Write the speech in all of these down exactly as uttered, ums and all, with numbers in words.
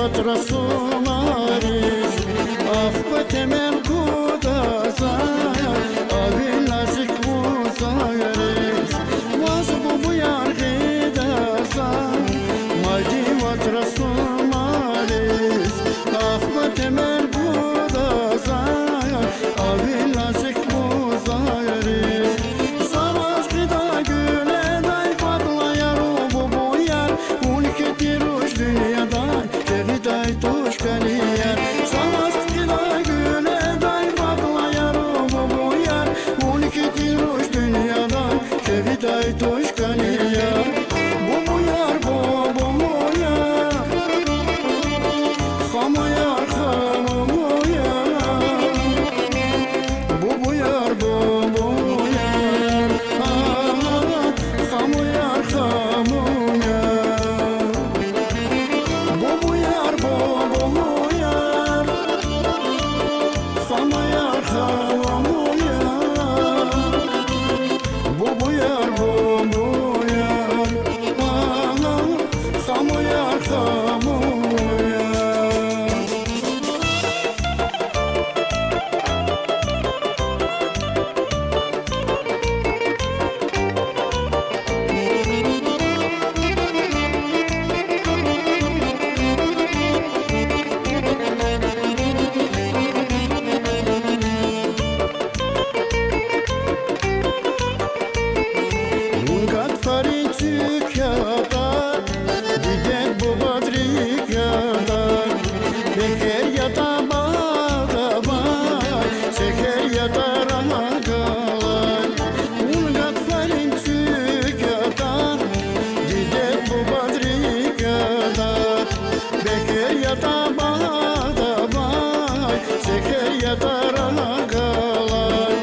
вацӀра сумариз, ахпа темел гуда за, а ви назик вузариз. Ваз бубуяр гъида за, мадни вацӀра сумариз, ахпа темел гуда за, а ви назик вузариз. За ваз гъида гуьледай патӀлаяр, бубуяр, вун хьи тир вуч дуьньяда, жегъидай туш кӀанияр. За ваз гъида гуьледай патӀлаяр, бубуяр, вун хьи тир вуч дуьньяда, жегъидай туш кӀанияр. Бубуяр, бубуяр, хамуяр, хамуяр. Бубуяр, бубуяр, а, хамуяр, хамуяр. Бубуяр, бубуяр, хамуяр, хамуяр. Бубуяр, бубуяр, а, хамуяр, хамуяр. Вун гатфарин цуьк ятӀа, дидед-бубад рикӀ ятӀа, бегьер ятӀа багъда бай, сегьер ятӀа рагъ галай. Вун гатфарин цуьк ятӀа, дидед-бубад рикӀ ятӀа, бегьер ятӀа багъда бай, сегьер ятӀа рагъ галай.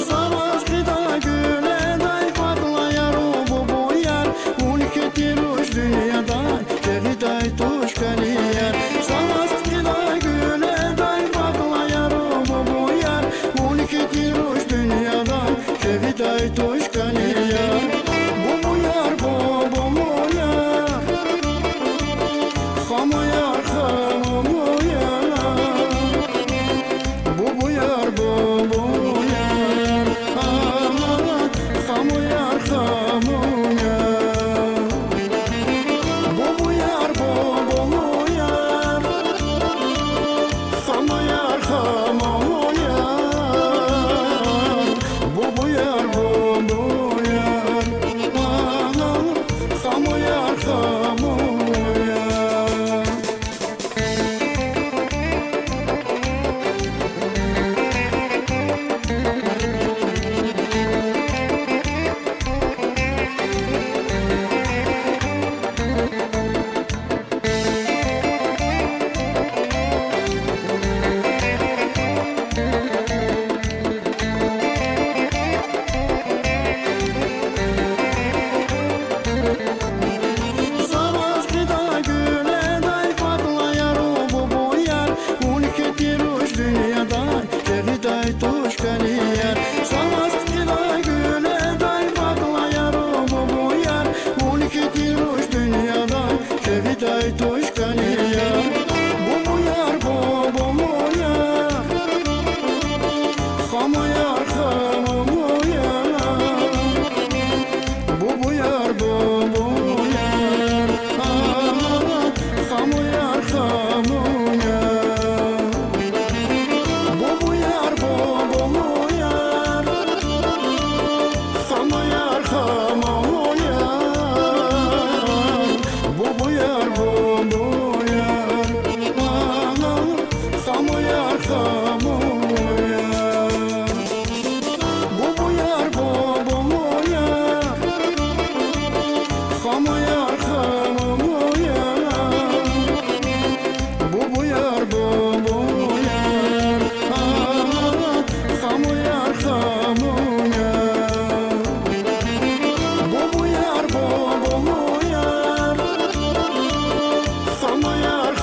За ваз гъида гуьледай патӀлаяр, бубуяр, вун хьи тир вуч дуьньяда, жегъидай туш кӀанияр. За ваз гъида гуьледай патӀлаяр, бубуяр, вун хьи тир вуч дуьньяда, жегъидай туш кӀанияр. Бубуяр, бубуяр, хамуяр, хамуяр. Бубуяр, бубуяр, а, хамуяр, хамуяр. Бубуяр, бубуяр, хамуяр, хамуяр. Бубуяр, бубуяр, а, хамуяр, хамуяр. За ваз гъида гуьледай патӀлаяр, бубуяр, вун хьи тир вуч дуьньяда, жегъидай туш кӀанияр. За ваз гъида гуьледай патӀлаяр, бубуяр, вун хьи тир вуч дуьньяда, жегъидай туш кӀанияр. Бубуяр, бубуяр, хамуяр, хамуяр. Бубуяр, бубуяр, а, хамуяр, хамуяр. Бубуяр, бубуяр, хамуяр, хамуяр. Бубуяр, бубуяр, а, хамуяр, хамуяр. Бубуяр, бубуяр, хамуяр, хамуяр. Бубуяр, бубуяр, а, хамуяр, хамуяр. Бубуяр, бубуяр, хамуяр,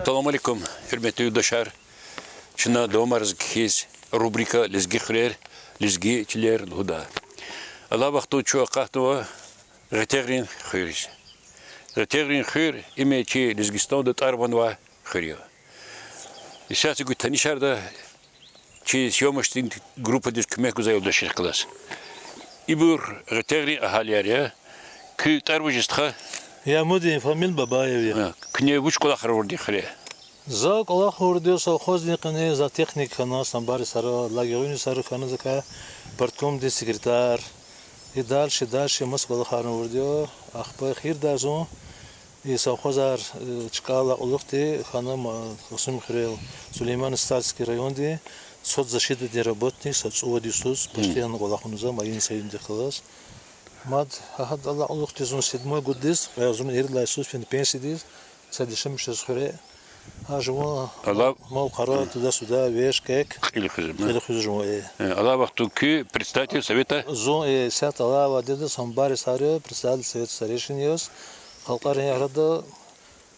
Салам алейкум, гьуьрметлу юлдашар. Чна давамариз кхьиз рубрика Лезги хуьрер, лезги чилер лугьуда. Алай вахтунда чун акъатнава Гъетегърин хуьр. Гъетегърин хуьр, им чи Лезгистанда тӀвар-ван авай хуьр я. Исятда гуьгъ танишарда чи съёмочный группадиз куьмек гузвай юлдашрихъ галаз. Ибур Гъетегърин агьалияр я. Куь тӀвар вуж я, стха? Ямудин, фамилия Бабаев я. Куьне вуч кӀвалахар авурди хуьре? За кӀвалах авурди я совхоздин къене, за техник хьана, самбар сара, лагерни сара хьана, закай парткомдин секретарь. И дальше, дальше маса кӀвалахарни авурди я. Ахпа эхирдай зун и совхозар, э, чкӀалай кьулухъди хьана ма-, Кьасумхуьрел, Сулейман-Стальский райондин соцзащитадин работник, са цӀувад йисуз, постоянно кӀвалахна за, Маин Саидовдихъ галаз. Мад гьа-, гьадалай кьулухъди зун седьмой гуддиз, э, зун ирид лагьай йисуз фена пенсиядиз, сад яшамиш жез хуьре. Гьа жуван мал-къара, туда-сюда, веш, кек. Кьил хуьзва, кьил хуьзва жуван, э. Э, алай вахтунда куьн председатель совета? Зун, э, исятда алай вахтунда самбар сара, председатель совета старейшин яз, халкьарин арада,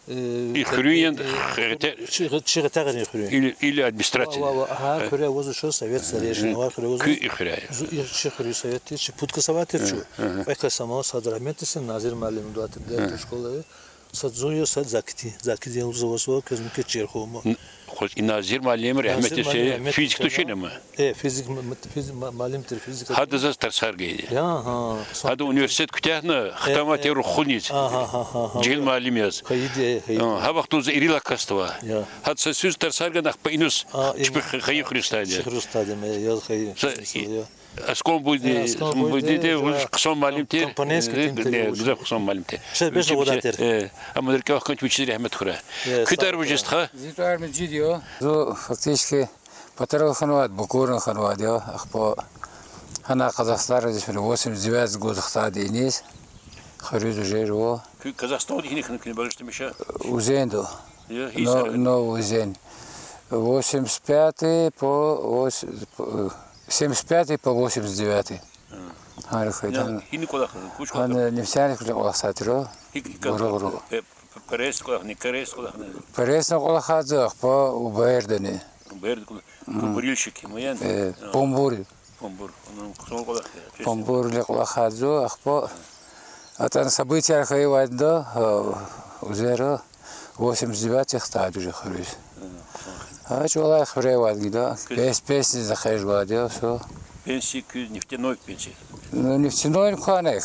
э, и хуьруьн яни, э, Гъете-, чи Гъе-, чи Гъетегърин хуьруьн. Или, или администрация. Ва, ва, ва, гьа хуьре авазва чи совет старейшин, ва хуьре авазва. Куьн и хуьре? Зун и чи хуьруьн советдиз, чи пуд кас авай тир чун. Кьве кас ама, сад рагьметдиз фин, Назир муаллим, директор школы. Сад зун я, сад Закидин. Закидин лугьузва, квез муькуь чир хьун ма. Н-, хуз и Назир муаллим рагьметдиз фин, физик тушир ама. Э, физик м-, м-, физик ма-, муаллим тир, физика. Гьадаз заз тарсар гайиди. Я, гьа. Гьада университет куьтягьна, хтанвай тир Рухуниз. Жегьил муаллим яз. Хайиди, э, хайиди. Гьа вахтунда за ирид лагьай классда авай. Гьада са йисуз тарсар гана, ахпа иниз чпи ха-, хайи хуьруьз тадин. Чи хуьруьз тадин, э, яз хайи. Аскон буди, э, Аскон буди, буди, де, жа-, вуж хъсан муаллим тир, компонентский, э, тим тир, э, вуж. Гзаф хъсан муаллим тир. Ше бес вучин авадар тир, э, ама рикӀел хкун вичиз рагьмет хьурай. Э, куь тӀвар вуж я, стха? Зи тӀвар Межид я. Зун фактически патарал хьанвайди, Бакуран хьанвайди я, ахпа гьана Казахстанриз фена восемьдесят девятый год хтайди иниз, хуьруьз уже жува. Куь Казахстанда гьина хьана, куьне багъишламиша? Узенда. Я, но, гьи сара? Новый Узен. Восемьдесят пятый по вось-, по, э, семьдесят пятый по восемьдесят девятый. А. Гьана хьайитӀа. Гьина кӀвалах, куш кӀвалах? Гьана нефтяник куьне кӀвалахзавай тир. Гьи, гьи кӀвалах? Гуру, гуру. Э, п-, п-, пресс кӀвалахни, не пресс кӀвалахни? Прессни кӀвалахзава, ахпа УБР-дани. УБР-дани кӀвалах. М. Бурильщик я, муян? Э, а. Помбур. Помбур. Ана хъсан кӀвалах я, честно. Помбурни кӀвалахзава, ахпа. АтӀана событияр хьайивайди я, а, Узера. Восемьдесят девятый хтайди уже хуьруьз. Гьа чӀавалай хуьре авайди я. Пес-, пенсиядиз эхиз жувайди я, всё. Пенсия куьз, нефтяной пенсия? Ну, нефтяной кванек.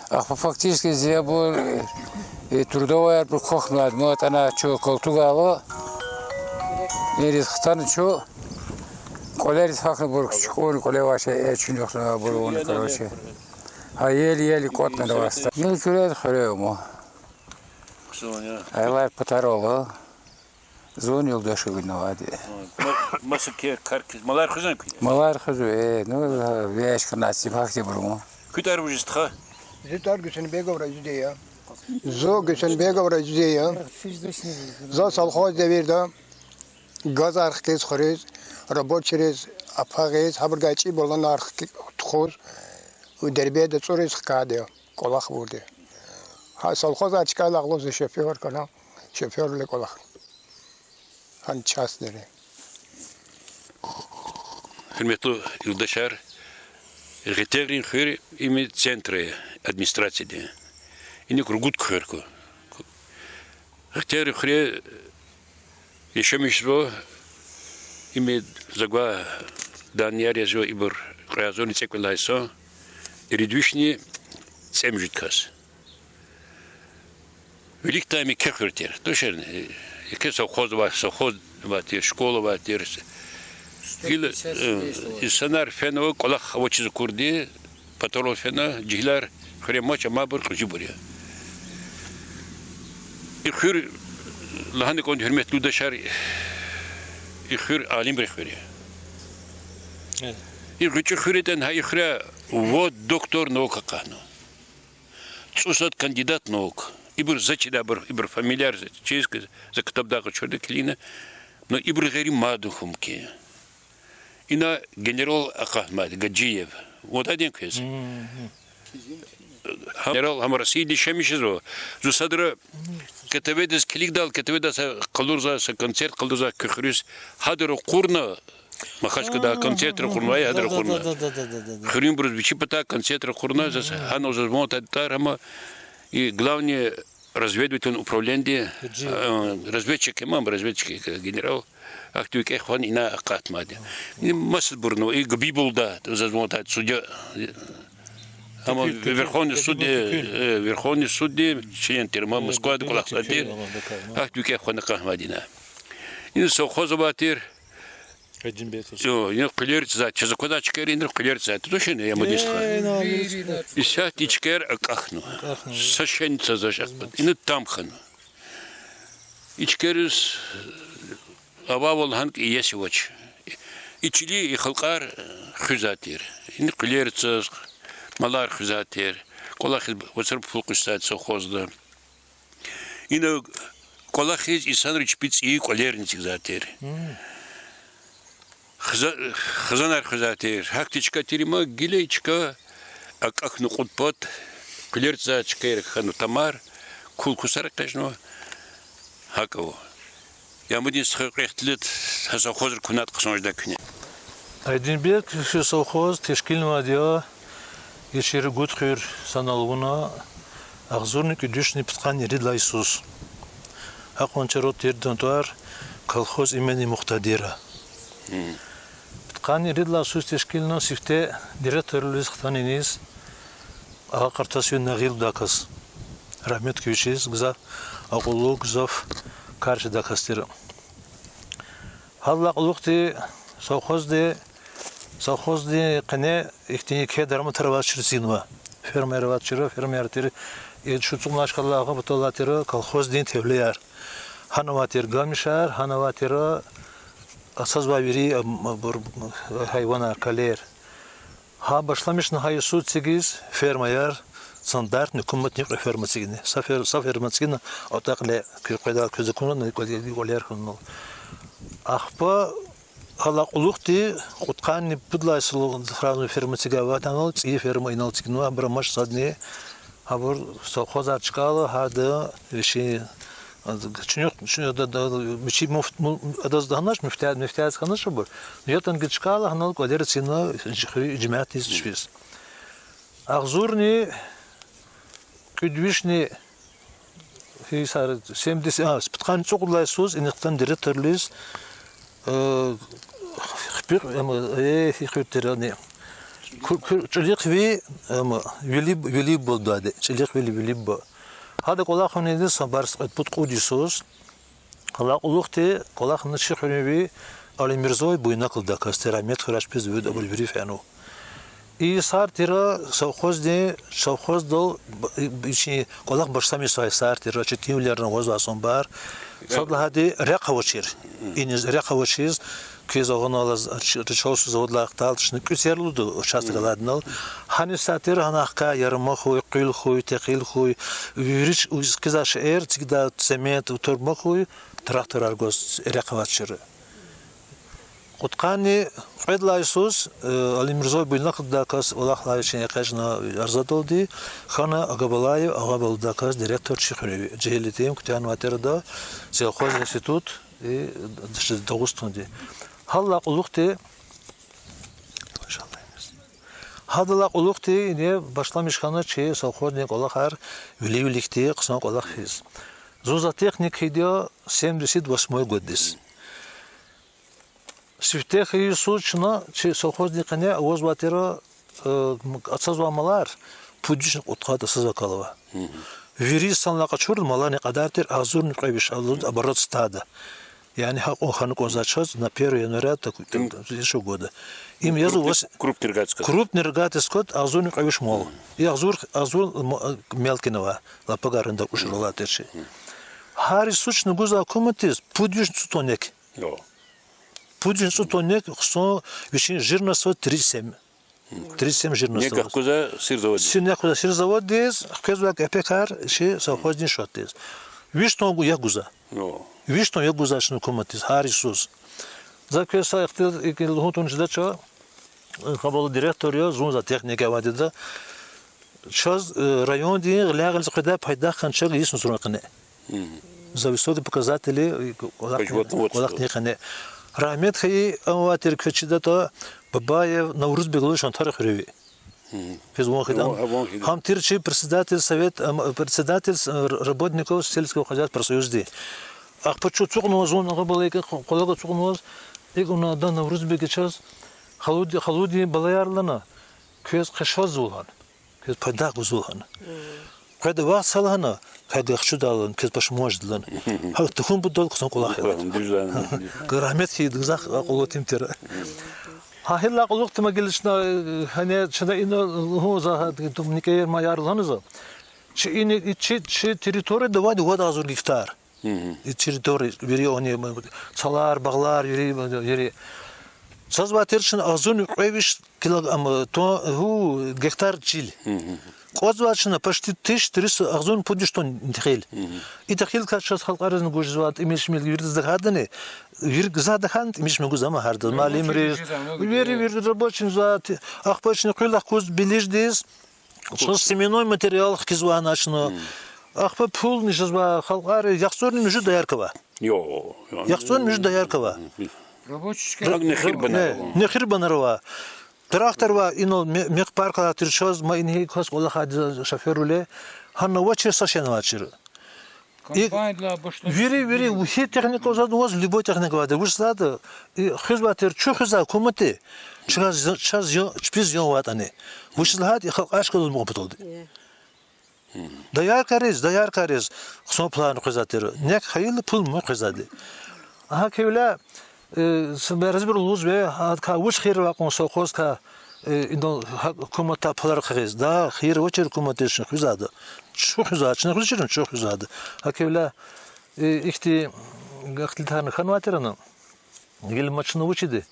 Ахпа фактически зи абур, э, трудовыйяр абур квахьнавайди, ма атӀана чун калтугайла. Иниз хтана чун. КӀвалериз гьахьна абур, куьчуькъуьн кӀвале авачир, э, чун юхна абур авуна, короче. Гьа еле-еле кӀватӀна аваста. Гила куьрелди хуьре ама. Хъсан я. Алай патарал а. Зун юлдаш авунвайди. Ма-, маса кер-, кар-, малар хуьзвани куьне? Малар хуьзва, э, ну, вешка насиб гьахьтинбур ама. Куь тӀвар вуж я, стха? Зи тӀвар Гуьсенбегов Разидин я. Зун Гуьсенбегов Разидин я. За совхоз девирда газар хкиз хуьруьз, рабочийриз, апагъиз, гьабурувай чӀиб-аланар хкиз тухуз, Дербентда цӀуриз хкайди я, кӀвалах авурди я. Гьа совхозар чкӀайла агълу за шофёр хьана, шофёрвиле кӀвалах. Гьана частныйри. Гьуьрметлу юлдашар, Гъетегърин хуьр им центр я администрациядин. Иник ругуд хуьр хьуй. Гъетегърин хуьре яшамиш жезва, им за гвай данныяр язва, ибур кьве агъзурни цӀекӀуьд лагьай йисан, ирид вишни цӀемуьжуьд кас. Виликдай им еке хуьр тир. Туширни, еке совхоз ава-, совхоз авай тир, школа авай тир. Гила, э, инсанар фенва, кӀвалах авачиз акурди, патарал фена, жегьилар хуьре амач, амайбур кьуьзуьбур я. И хуьр, лагьана кӀанда, гьуьрметлу юлдашар, и хуьр алимрин хуьр я. И гъвечӀи хуьр ятӀани, гьа и хуьре вад доктор наук акъатна. ЦӀусад кандидат наук. Ибур за чидайбур, ибур фамилияр за чиз, за ктабдай къачурди килигна. Но ибурун гъейри мад хьун мумкин я. Ина генерал акъатнавайди, Гаджиев. Вун атӀа дин квез? Генерал, гьам Россиядиз яшамиш жезва. Зун садра КТВ-диз килигдайла, КТВ-даз къалурзавай, са концерт къалурзавай куь хуьруьз, гьадар акъурна, Махачкъаладай концерт акъурнавай, гьадар акъурна. Хуьруьнбуруз вичи патай концерт акъурна, заз гьана заз ван тадтар, амма и главный разведывательный управлениеди, э, разведчик, имам разведчик, генерал, ахьтин викӀегь хвана ина акъатнавайди. И масабурни, и Габибулда, заз ван тадтар судья, амма Верховный суд, э, Верховный суддин член тир, ма Москвада кӀвалахзавай тир, ахьтин викӀегь хвана акъатнавайди ина. Ина совхоз авай тир. О, ина къуьлер цӀузвай, чаз аквазвай чкаяр, ина къуьлер цӀузвай тушни, я мадис ха. Исятда и чкаяр акӀахьнава. Са шейни цазвач ахпа. Ина там хьана. И чкайриз авайвал гьакӀ иеси авач. И чили и халкьар хуьзвай тир. Ина къуьлер цаз, малар хуьзвай тир. КӀвалахиз вацра пул къвезвай совхозда. Ина кӀвалахиз инсанри чпи цӀийи кӀвалерни эцигзавай тир. Хиза-, хизанар хуьзвай тир. Гьахьтин чка тир, има гила и чка акӀахьна кьуд пад, къуьлер цӀузвай чкаяр хьана тамар, кул-кусар экъечӀнава. ГьакӀ ава. Ямудин стха, кьве ихтилат, гьа совхозра кунатӀа хъсан жеда куьне. Айдинбек, и совхоз тешкилнавайди я, и чи Ругуд хуьр санал авуна, агъзурни кӀуьд вишни пудкъанни ирид лагьай йисуз. Гьакьван чара тирдан тӀвар колхоз имени Мухтадира. Пудкъанни ирид лагьай йисуз тешкилна, сифте директорвилиз хтана иниз, агъа Къартасвилин Нагъил даказ, рагьметдиз вичиз, гзаф акьуллу, гзаф кар жедай кас тир. Гьадалай кьулухъди совхозди, совхоздин къене ихьтин еке дарматар авачир эцигнава. Фермаяр авачир, фермаяр тир, и чун ацукьнавай чкадал агъа паталай тир колхоздин тевлеяр. Гьана авай тир гамишар, гьана авай тир ацазвай вири, а, м-, бур-, гьайванар, калер. Гьа башламишна гьа йисуз эцигиз фермаяр, стандартный гьукуматдин кьве ферма эцигна. Са фер-, са ферма эцигна, отдельно, куь къведал, куь законда кӀвалер хьунал. Ахпа гьадалай кьулухъди кьудкъанни пуд лагьай йисуз сразу ферма эцигайвал, анал цӀийи ферма инал эцигнава, абур амач садни, гьабур совхозар чкӀайла, гьарда вичин, чуьнуьх, чуьнуьх да, да, вичи муфт-, му-, адаз гьанач, муфтияр, муфтияр хьанач абур. Ятанги чкӀайла, гьанал кӀвалер эцигна, жи-, хуьруьн жемятдиз чпиз. Агъзурни кӀуьд вишни, семьдесят, а, пудкъанни цӀукьуд лагьай йисуз инихъ хтана директорвилиз, э, хипи-, ама, э, хи хуьр тирани. Ку-, ку-, ЧӀулихъви, ама, Вили-, Вилибба лугьудайди, ЧӀулихъвили Вилибба. Гьада кӀвалахунин сабарс кьвед-пуд-кьуд йисуз. Гьадалай кьулухъди кӀвалахна чи хуьруьнви Алимирзой Буйнакдаказ, тир рагьмет хьурай чпиз, вуд абур вири фенва. И йисар тир совхоздин, совхоздал б-, и, и чи кӀвалах башламишзавай йисар тир, четинвилерни авазвай санбар. Сад лагьайди рехъ авачир. Иниз рехъ авачиз, квез агъуналаз, Рычаловский заводлай хтал чна кӀуьд сервилуди участок алайдинал. Гьаниз са тир гьанахъ кай ярмак хьуй, къуьл хьуй, текъил хьуй, вири чӀуз хкизвай шейэр, эцигдай цемент, турба хьуй, тракторар гваз рехъ авачир. Кьудкъанни кьвед лагьай йисуз, э, Алимирзой Буйнакдаказ кӀвалахлай вичин экъечӀна арзадалди, хьана Агабалаев Агъабалудаказ директор чи хуьруьнви. Жегьил итим, куьтягьнавай тир ада селхоз институт и Дагъустанди. Гьадалай кьулухъди, гьадалай кьулухъди ингье башламиш хьана чи совхоздин кӀвалахар вилик-виликди хъсан кӀвалах хьиз. Зун зоотехник хьайиди я семьдесят восьмой годдиз. Сифте хьайи йисуз чна чи совхоздин къене авазвай тир, э, ацазвай малар пуд вишни кьудкъад ацазвай кӀвалах ава. Вири санлай къачурла маларни кьадар тир агъзурни кьве виш, алуд оборот стада. Яни гьакьван хьана кӀанзавай чаз на первое января, так, так, следующего года. Им язва крупный рогатый скот, агъзурни кьве виш мал. И агъзур, агъзур м-, мелкий ава, лап агар дакӀушрал алай тир чи. Гьар йисуз чна гузвай гьукуматдиз пуд вишни цӀуд тонна нек. Пуд вишни цӀуд тонна нек, хъсан вичин жирность тридцать семь. Тридцать семь жирность. Нек гузва сир заводдиз. Сир, нек гузва сир заводдиз, хквезвай кепекар чи совхоздин счётдиз. Виш тонна гу-, як гузва. Виш тонна як гузва чна гьукуматдиз гьар йисуз. За квез са ихтилат икӀ лугьун тавуна жедач, Агъабалу директор я, зун зоотехник авайди я. Чаз, э, райондин гъиляй-гъилиз къведай пайдах хьана чаг йис мусурмакъне. За высокие показатели, э, кӀвалахни, по животноводству, кӀвалахни хьана. Рагьмет хьайи, ам авай тир квез чидатӀа, Бабаев Наврузбег лугьуз Шантара хуьреви. Квез ван хьайитӀа. Ван, ван хьайитӀа. Гьам тир чи председатель совет, ам, председатель, э, работников сельского хозяйства профсоюзди. Ахпа чун ацукьнава зун, агъа балайка къвалав ацукьнава, икӀ авуна ада Наврузбега чаз, халуди, халуди балаяр лагьана, квез къе шад жезва лагьана. Квез пайда гузва лагьана. Къведа вахт са лагьана, квевай гахчуда лагьана, квез пашман жеда лагьана. Гьакӏ тухун будал хъсан кӀвалах я. Дуьз лагьана. Рагьмет хьайи гзаф акьуллу тим тир. Гьа гьелелай кьулухъ тима гила чна, э, гьана чна ина лугьузва, гьа, тумникер маяр лагьана за. Чи ина, и чи, чи территорияда авайди вад агъзур гектар. И территория, вири они, м, цалар, багълар, вири, вири. Цазвай тир чна агъзурни кьве виш кило-, ам, то-, гьу, гектар чил. Кьвазвай чна почти тыщ триста, агъзурни пуд виш тонн техил. И техилкай чаз халкьаризни гуз жезва, тӀимил-шимил виридаз тахьайдани, вири гзаф тахьайдани тӀимил-шимил гуз ама гьардаз. Муаллимриз, вири, вири рабочийриз, ахпа чна къуьлахъ куз Белиждиз, чаз семенной материал хкизва гьана чна. Ахпа пулни жезва халкьари, яхцӀурни муьжуьд доярка ава. ЯхцӀурни муьжуьд доярка ава. Нехирбанар ава. Трактор ава, инал ме-, мехпарк алатир чаз, ма ингье кас кӀвалахайди шофёрвиле, гьана авачир са шейни авачир. Вири, вири, вири техника аваз, любой техника авайди. Вучиз лагьайтӀа, и хуьзвай тир, чун хуьзвай гьукуматди, чаз, чаз, чпиз зиян авайтӀани. Вучиз лагьайтӀа, и халкь ашкъи алаз амукьун паталди. Дояркайриз, дояркайриз хъсан план хуьзвай тир. НЕК хьайила пул муьгъ хуьзвайди. Гьа хьайила, э, с-, разбирал лугьузва, гьадакай вуч хийир авай кьван совхозкай, э, инал гьа гьукуматдай пулар хъийиз. Да, хийир авачир гьукуматдиз, чна хуьзвайди. Чун хуьзвай, чна хуьзвачир, чун хуьзвайди. Гьа хьайила, э, ихьтин гахтилтарни хьанвай тир ана. Гила ма чна вучиди?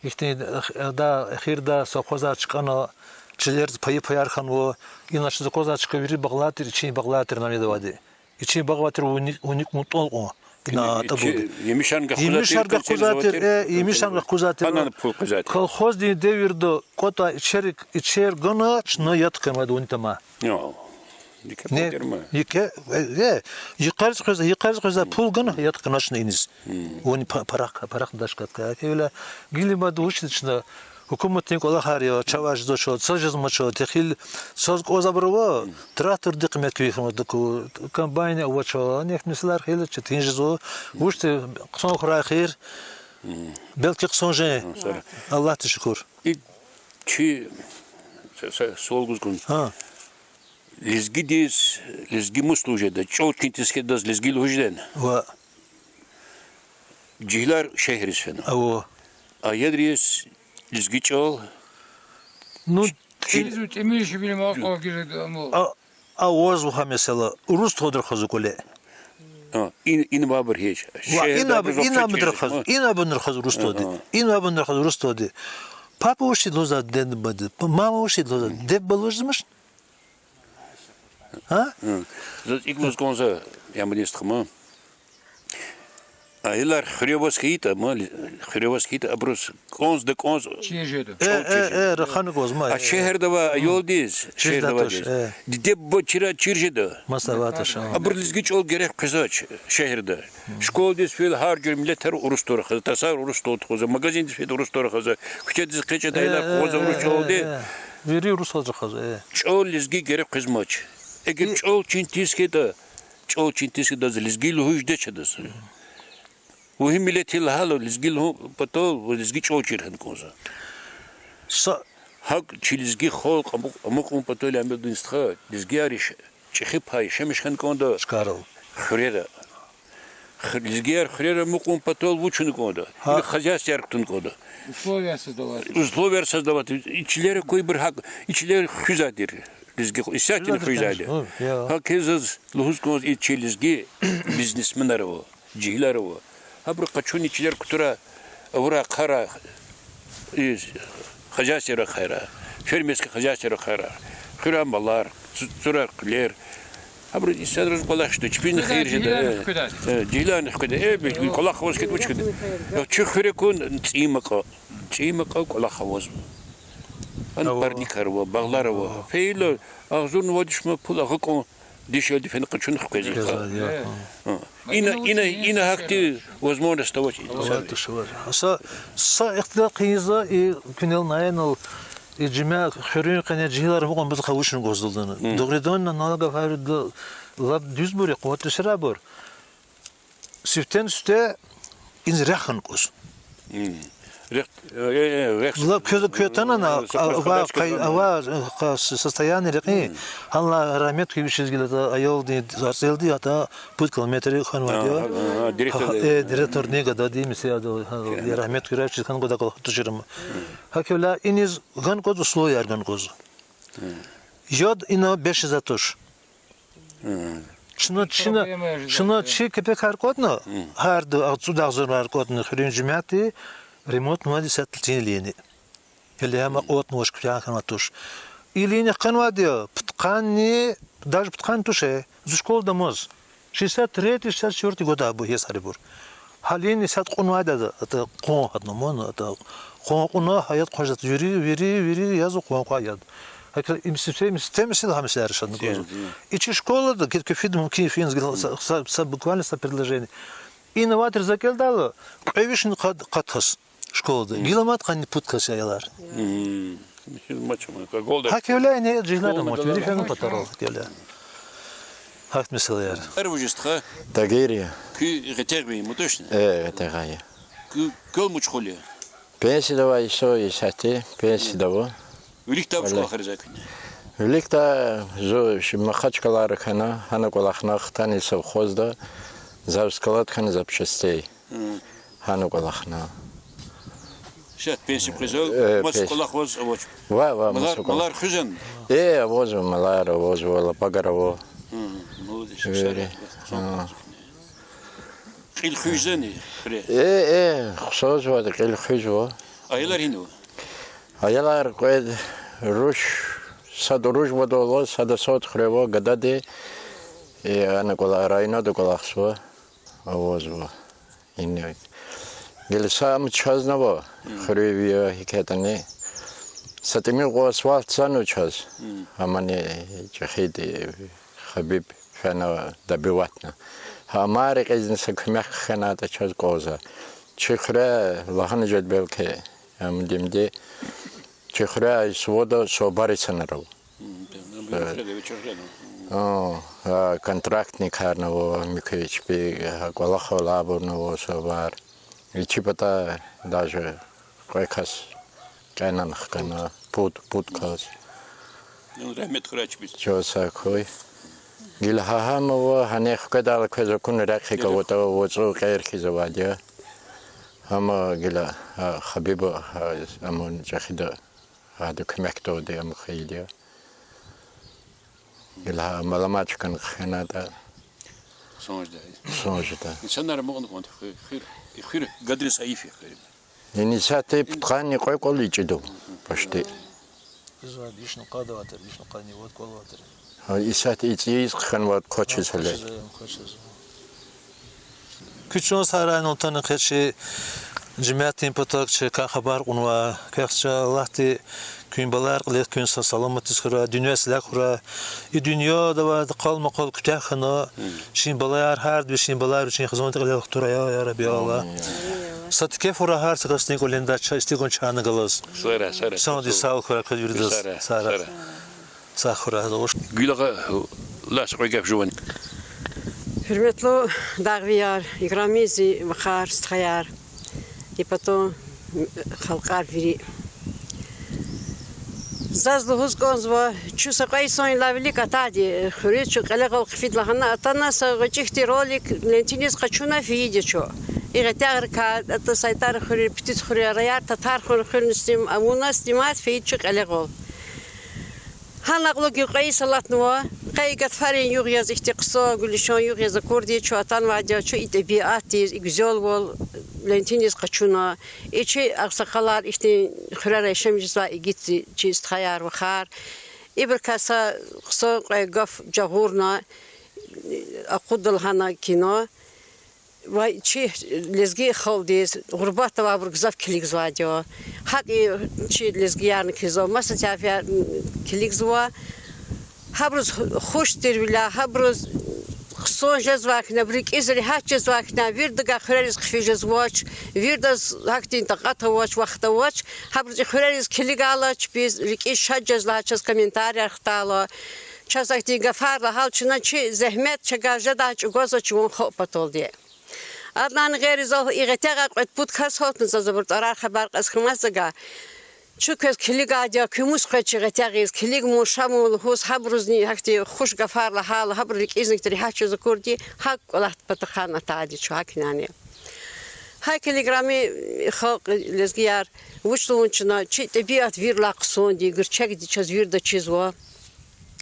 Ихьтин, э, да, эхирда совхозар чкӀана, чилер пайи-паяр хьанва, иначе совхозар чка вири багълар тир, ичин багълар тир намедавайди. Ичин багъ авай тир вуни, вуни кьун, тӀвал кьун. Ина, ина, табуди. Емишар гахкузвай тир, э, емишар гахкузвай тир. Гьанани пул къвезвай тир. Колхоздин девирда кӀватӀай ичерик, ичер гана, чна яд хкамайди вуни тама. Йикъе, э, э, йикъариз къвезвай, йикъариз къвезвай пул гана, яд хкана чна иниз. Вуни па-, парах, парах дашкатка. Гьавиляй гила мад вучиз чна, гьукуматдин кӀвалахар я, чавай жезвач, цаз жезмач, техил, цаз кӀанзавайбур ава, трактордин къимет куь хьанватӀа, комбайн авач, анихъ месэлаяр хьайила четин жезва, вучиз хъсан хьурай эхир, белки хъсан жен, Аллагьдиз шукур. И чи, са, са суал гуз кӀанзава. Гьа. Лезгидиз, лезги мус лугьуз жеда, чӀал чин тийиз хьайи адаз лезги лугьуз жедани? Ва. Жегьилар шегьерриз фена. Ава. Аялриз лезги чӀал. Ну, чи-, чи-, тӀимил-шимил мал кӀвал гила, амма. А, авазва гьа месэла, урус твадиз рахазва кӀвале. А, ин, ин авайбур гьич. Ва, шегьерда ин аб-, абуруз ин абуруз рахазва, ин абуруз рахазва урус твадиз. Ага. Ин абуруз рахазва урус твадиз. Папа вучиз лугьузвайди, дед бади? Мама вучиз лугьузвайди? Дед ба лугьузвач? А? Заз икӀ лугьуз кӀанзава, я мадни стхама. Аялар хуьре аваз хьайитӀа, ма, хуьре аваз хьайитӀа, абуруз кӀанз да кӀанз. Чир жеда. Э, э, э, рахана кӀанзава, э. А шегьерда авай аялдиз, шегьерда авайдиз, э, диде-буба чира чир жеда. Маса аватӀа ша. Абур лезги чӀал герек къвезвач шегьерда. Школадиз фейила гьар жуьре миллетар урус твада рахазва, тарсар урус твада тухузва, магазиндиз фейила урус твада рахазва, куьчедиз экъечӀайла къугъвазва урус чӀалалди. Э, э, э. Вири урус твада рахазва, э. ЧӀал лезги герек къвезмач. Эгер чӀал чин тийиз хьайитӀа, чӀал чин тийиз хьайитӀа, адаз лезги лугьуз жедач адаз. Вугьин миллетди лагьайла, лезги лугьун патал, лезги чӀал чир хьана кӀанзава. Са гьакӀ чи лезги халкь амукь-, амукьун патал, я мадни стха, лезгияр иш чӀехи пай, шемиш хьана кӀанда. Чкайрал. Хуьрера. Ху-, лезгияр хуьрера амукьун патал вуч хьана кӀанда? Гьа. Или хозяйствояр кутуна кӀанда. Условия создавать. Условияр создавать. И чилер аквайбур гьакӀ, и чилер хуьзвайди тир. Лезги ху-, исятда хуьзвайди. Хуьзвайди, конечно. Ну, я. Гьакӏ заз лугьуз кӀанзава, и чи лезги бизнесменар ава, жегьилар ава. Абуру къачуна и чилер кутуна, авурай, хъайрай, и хозяйствояр хъайрай, фермерский хозяйствояр хъайрай, хуьрай малар, цу-, цурай къуьлер. Абуру инсанриз кӀвалах жеда, чпизни хийир жеда. Жегьиларни хкведа. Э, жегьиларни хкведа. Э, бес, кӀвалах аваз хьайитӀа вуч хьайида? Э, чи хуьре кун цӀийи макьа. ЦӀийи макьа кӀвалах авазва. Ана парникар ава, багълар ава. Фейила, агъзурни вад виш ман пул агакьун Дишегьлиди фена къачуна хквезва. Хквезва, я. Ина, ина, ина гьахьтин возможность авач. Авай туш, авай. Са, са ихтилат хъийизва, и куьнел наянал, и жуьмя хуьруьн къене жегьилар амукьун патал вуч гуз лугьудайла. Дугъриданни, ана гафарда, лап дуьзбур я, къуват тесирарбур. Сифтени-сифте иниз рехъ хьана кӀанзава. Рехъ, э, э, рехъ. Лап квез, квез атана, э, ава, сопровождающий кай, кадам, ава, э, ка-, с-, состояние рекьин, гьанлай рагьмет хьуй вичиз гила, аялдин, арцелди, ата пуд километр хьанвайди я. Ага, ага, директор. Ага, э, директордин гадади, мисал яз, ага, рагьмет хьуй, вичиз хьана гуда кӀвалах тушир ам. Гьакӏ хьайила иниз гана кӀанзава, условияр гана кӀанзава. Яд ина бес жезвай туш. Чна, чна, чна чи кепекар кӀватӀна, гьарда агъзур агъзурар кӀватӀна хуьруьн жемятди ремонтнавайди са линияни. Гьеле гьам акъатнавач, куьтягь хьанвай туш. И линия хканвайди я, пудкъанни, даже пудкъанни туш, э, зи школадамаз. Шестьдесят третий, шестьдесят четвёртый года бу, гьесарибур. Гьа линия сад кьунвайди я, ата къван гьатна ман, ата къван кьуна, гьа яд хъважда, вири, вири, вири язва къван кьван яд. Гьакӏ им система, система сил гьамиша яр шадна гуз. И чи школада, ки-, кефид мумкин фин, са, са, са, буквально са предложение. Ина ватир за кӀелдайла, кьве вишни къад, къад кас школада. Гила мад къанни пуд кас я аялар. Гьакӏ хьайила ина жегьилар амач, вири фена патарал гьакӏ хьайила. Гьахьтин месэлаяр. Эр вужиз тха? Тагир я. Куьн Гъетягъви я, точно? Э, Гъетягъай я. Куьн квел мучхъул я? Пенсияда авай, исятда пенсияда ава. Виликдай вуч кӀвалахар ийизва куьне? Виликдай зун чи Махачкалада хьана, гьана кӀвалахна, хтана совхозда, завскладхана запчастей. Гьана кӀвалахна. Исятда пенсия къвезва, э, маса кӀвалах ваз авач. Ва, ва, малар, маса кӀвалах. Малар хуьзвани? Э, авазва, малар авазва, лапагар ава. Молодец. Кьил хуьзвани хуьре? Э, э, хъсанзавайди кьил хуьзва. Аялар гьинава? Аялар кьвед, руш, сад Уружвада ава, сада сад хуьре ава, гадади, э, ана кӀвалах, районда кӀвалахзава, авазва. Ина гила са ам чаз ава, хуьруьви я, гьикӀ ятӀани. Са тӀимил кьван асфальт цанва чаз. Амни чӀехиди, Хабиб фена добиватьна. Гьа ам рекьизни са куьмек хьанайтӀа чаз кӀанзава. Чи хуьре лагьана жеда белки, ам димди. Чи хуьре СВО-да субар ицанар ава. Контрактникарни ава, муькуь чпи, кӀвалахал алайбурни ава субар. И чи патай даже кьве кас кьенвай хкана, пуд, пуд кас. Чаз сагъ хьуй. Гила гьа гьам ава, гьанихъ хкведайла квез акуна рехъ икӀ аватӀа, вацӀу кьер хьиз авайди я. Гьам гила, а, Хабиба, а, амун чӀехида, гьада куьмекдалди ам хьайиди я. Гила гьа маламат чкан хъфенатӀа. Хъсан жеда. Хъсан жеда. Инсанар амукьна кӀанда хуьр, хуьр, и хуьр гадариз зайиф я хуьр. Ина исятда пудкъанни кьве кӀвал ичӀида, почти. Вишни къад аватир, вишни къанни вад кӀвал аватир. Гьа, исятда и цӀийиз хъхьанвайди квачиз гьеле. Квачиз, квачиз. Куь чан сагърай, Алтана, къе чи жемятдин патав чи квехъ хабар кьунвай, квехъ чан Аллагьди куьн балаяр кьиле куьн са саламатдиз хьурай, дуьнья силаг хьурай. И дуьньяда авай къал-макъал куьтягь хьана, чи балаяр, гьарда вичин балаяр вичин хизандин кьилел хтурай, я Рабби Аллагь. Са тикеф хьурай гьар са касдин кӀвалиндай, чан истигун чана галаз. Сагърай, сагърай. Санди сагъ хьурай квез виридаз. Сагърай, сагърай. Сагърай. Гила гьа, лас кьве гаф жуван. Гьуьрметлу дагъвияр, играми зи вахар, стхаяр, и патан халкьар вири. Заз лугьуз кӀанзава, чун са кьве йисан илавили атайди хуьруьз, чун кьелегъал хъфида лагьана атана, са гъвечӀи хьтин ролик лентиниз къачуна фейиди я чун. И Гъетягърикай, атӀа Сайтар хуьр, Путит хуьр, Раяр, Татархан хуьр сни-, авуна снимать фейиди чун кьелегъал. Гьана кьулухъ гила кьве йис алатнава, къе и гатфарин югъ яз ихьтин хъсан, гуьлуьшан югъ яз акурди, чун атанвайди я, чун и тӀебиатдиз, и гуьзелвал лентиниз къачуна. И чи агъсакъалар ихьтин хуьрера яшамиш жезвай игитзи, чи стхаяр, вахар. Ибурукай са хъсан кьве гаф жагъурна, акъудда лагьана кӀанда. Ва чи лезги халкьдиз гъурбатда авайбур гзаф килигзавайди я. ГьакӀ и чи лезгиярни килигзава, маса тӀвар килигзава. Гьабуруз хуш тирвиляй, гьабуруз хъсан жезвай хьана, рикӀиз регьят жезвай хьана, вирдавай хуьрериз хъфиз жезвач, вирдаз гьахьтин такьат авач, вахт авач. Гьабуруз и хуьрериз килигайла чпиз рикӀиз шад жез лагьай чаз комментарияр хтайла, чаз гьахьтин гафар лагьайла, чна чи зегьмет чавай жедай чӀугвазва чи ван халкь паталди. Адлани гъейри зал и гъетягъай кьвед-пуд кас гьалтна заз, абурун тӀварар, хабар кьаз хьанмаз за гьа. Чун квез килигайди я, куьн мус къведа чи гъетягъиз, килигмун, шамун лугьуз, гьабурузни гьахьтин хуш гафар лагьайла, гьабурун рикӀизни регьят жез акурди, гьакӀ кӀвалах патахъай атайди чун гьакӀ яни. Гьа килиграми халкь, лезгияр, вуч лугьун чна, чи тӀебиат вирилай хъсанди, гуьрчегди чаз вирида чизва.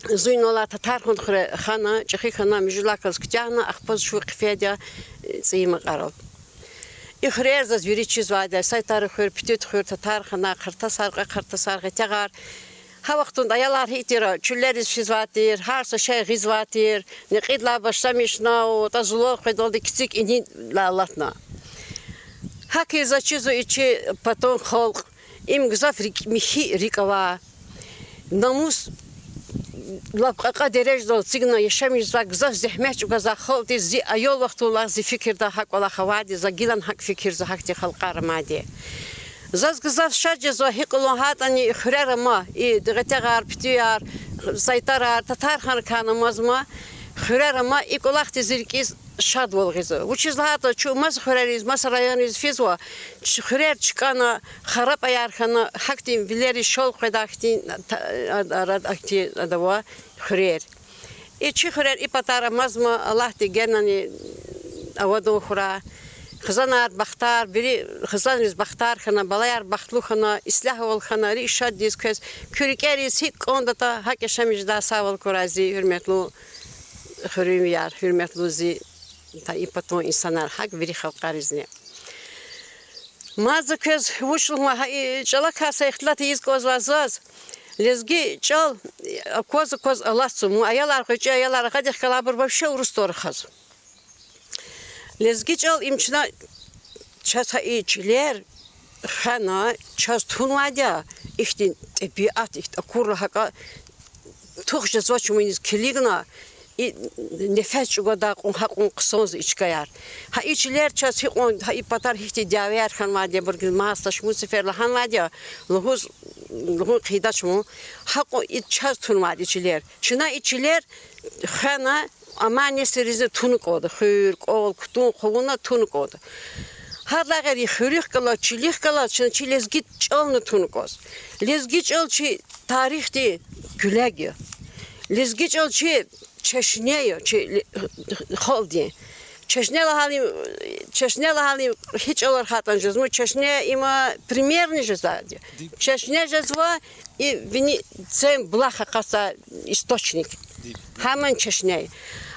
Зун инал алай Татархан хуьре хана, чӀехи хьана, муьжуьд лагьай галаз куьтягьна, ахпа зун хъфейди я ЦӀийи Макьарал. И хуьрер заз вири чизвайди я: Сайтар хуьр, Путуьд хуьр, Татархана, Хъартасар, кьве Хъартасар, гъетягъар. Гьа вахтунда аялар гьихьтин тир, чуьллериз физвай тир, гьар са шей гъизвай тир, некьидилай башламишна, атӀа зулал къведалди кицӀик инидалай алатна. ГьакӀ заз чизва и чи патан халкь, им гзаф рикӀ-, михьи рикӀ авай, намус лап кьакьа дережадал эцигна яшамиш жезвай, гзаф зегьмет чӀугвазвай халкьдиз зи аял вахтунлай зи фикирда гьакӀ кӀвалах авайди, за гилан гьакӀ фикирзава, гьахьтин халкьар амайди. Заз гзаф шад жезва, гьикӀ лугьун гьатӀани, и хуьрер ама, и гъетягъар, Путуьяр, Сайтарар, Татарханрикай амазма, хуьрер ама, и кӀвалахди зи рикӀиз шадвал гъизва. Вучиз лагьайтӀа чун маса хуьрериз, маса районриз физва, чи хуьрер чкӀана, харапӀаяр хьана, гьахьтин вилериз шел къведай хьтин, та-, ад-, арада ахьтин ада ава хуьрер. И чи хуьрер и патара амазма, Аллагьди генани авадан хьурай. Хизанар бахтар, вири хизанриз бахтар хьана, балаяр бахтлу хьана, ислягьвал хьана, рикӀ шаддиз квез, куь рикӀериз гьикӀ кӀандатӀа, гьакӀ яшамиш жедай сагъвал хьурай зи гьуьрметлу хуьруьнвияр, гьуьрметлу зи та и патан инсанар, гьакӀ вири халкьаризни. Мад за квез вуч лугьун, гьа и чӀалакай са ихтилат ийиз кӀанзавай заз, лезги чӀал акваз-акваз алатзава, мун аялар, гъвечӀи аялар, акъудихъ галайбур вообще урус тӀвар рахазва. Лезги чӀал им чна, чаз гьа и чилер хвена, чаз тунвайди я ихьтин тӀебиат, ихьтин акурла гьакӀа тух жезвач вун иниз килигна, и нефес чӀугвадай кьван, гьакьван хъсанзава и чкаяр. Гьа и чилер чаз гьикьван, гьа и патара гьихьтин дявеяр хьанвайди я, абур гила маса шумуд сефер лагьанвайди я, лугьуз, лугьун хъийидач ман, гьакьван и чаз тунвайди я и чилер. Чна и чилер хвена, амай несилризни туна кӀанда, хуьр, кӀвал, кутун, хъувуна туна кӀанда. Гьадалай гъейри хуьруьхъ галаз, чилихъ галаз чна чи лезги чӀални туна кӀанзава. Лезги чӀал чи тарихдин куьлег я. Лезги чӀал чи чешне я, чи ле-, халкьдин. Чешне лагьайла, чешне лагьайла гьи чӀалар хьайитӀани жезма, чешне им примерный жезвайди я. Чешне жезва, и вини цен булах акъатзавай источник. Гьамни чешне я.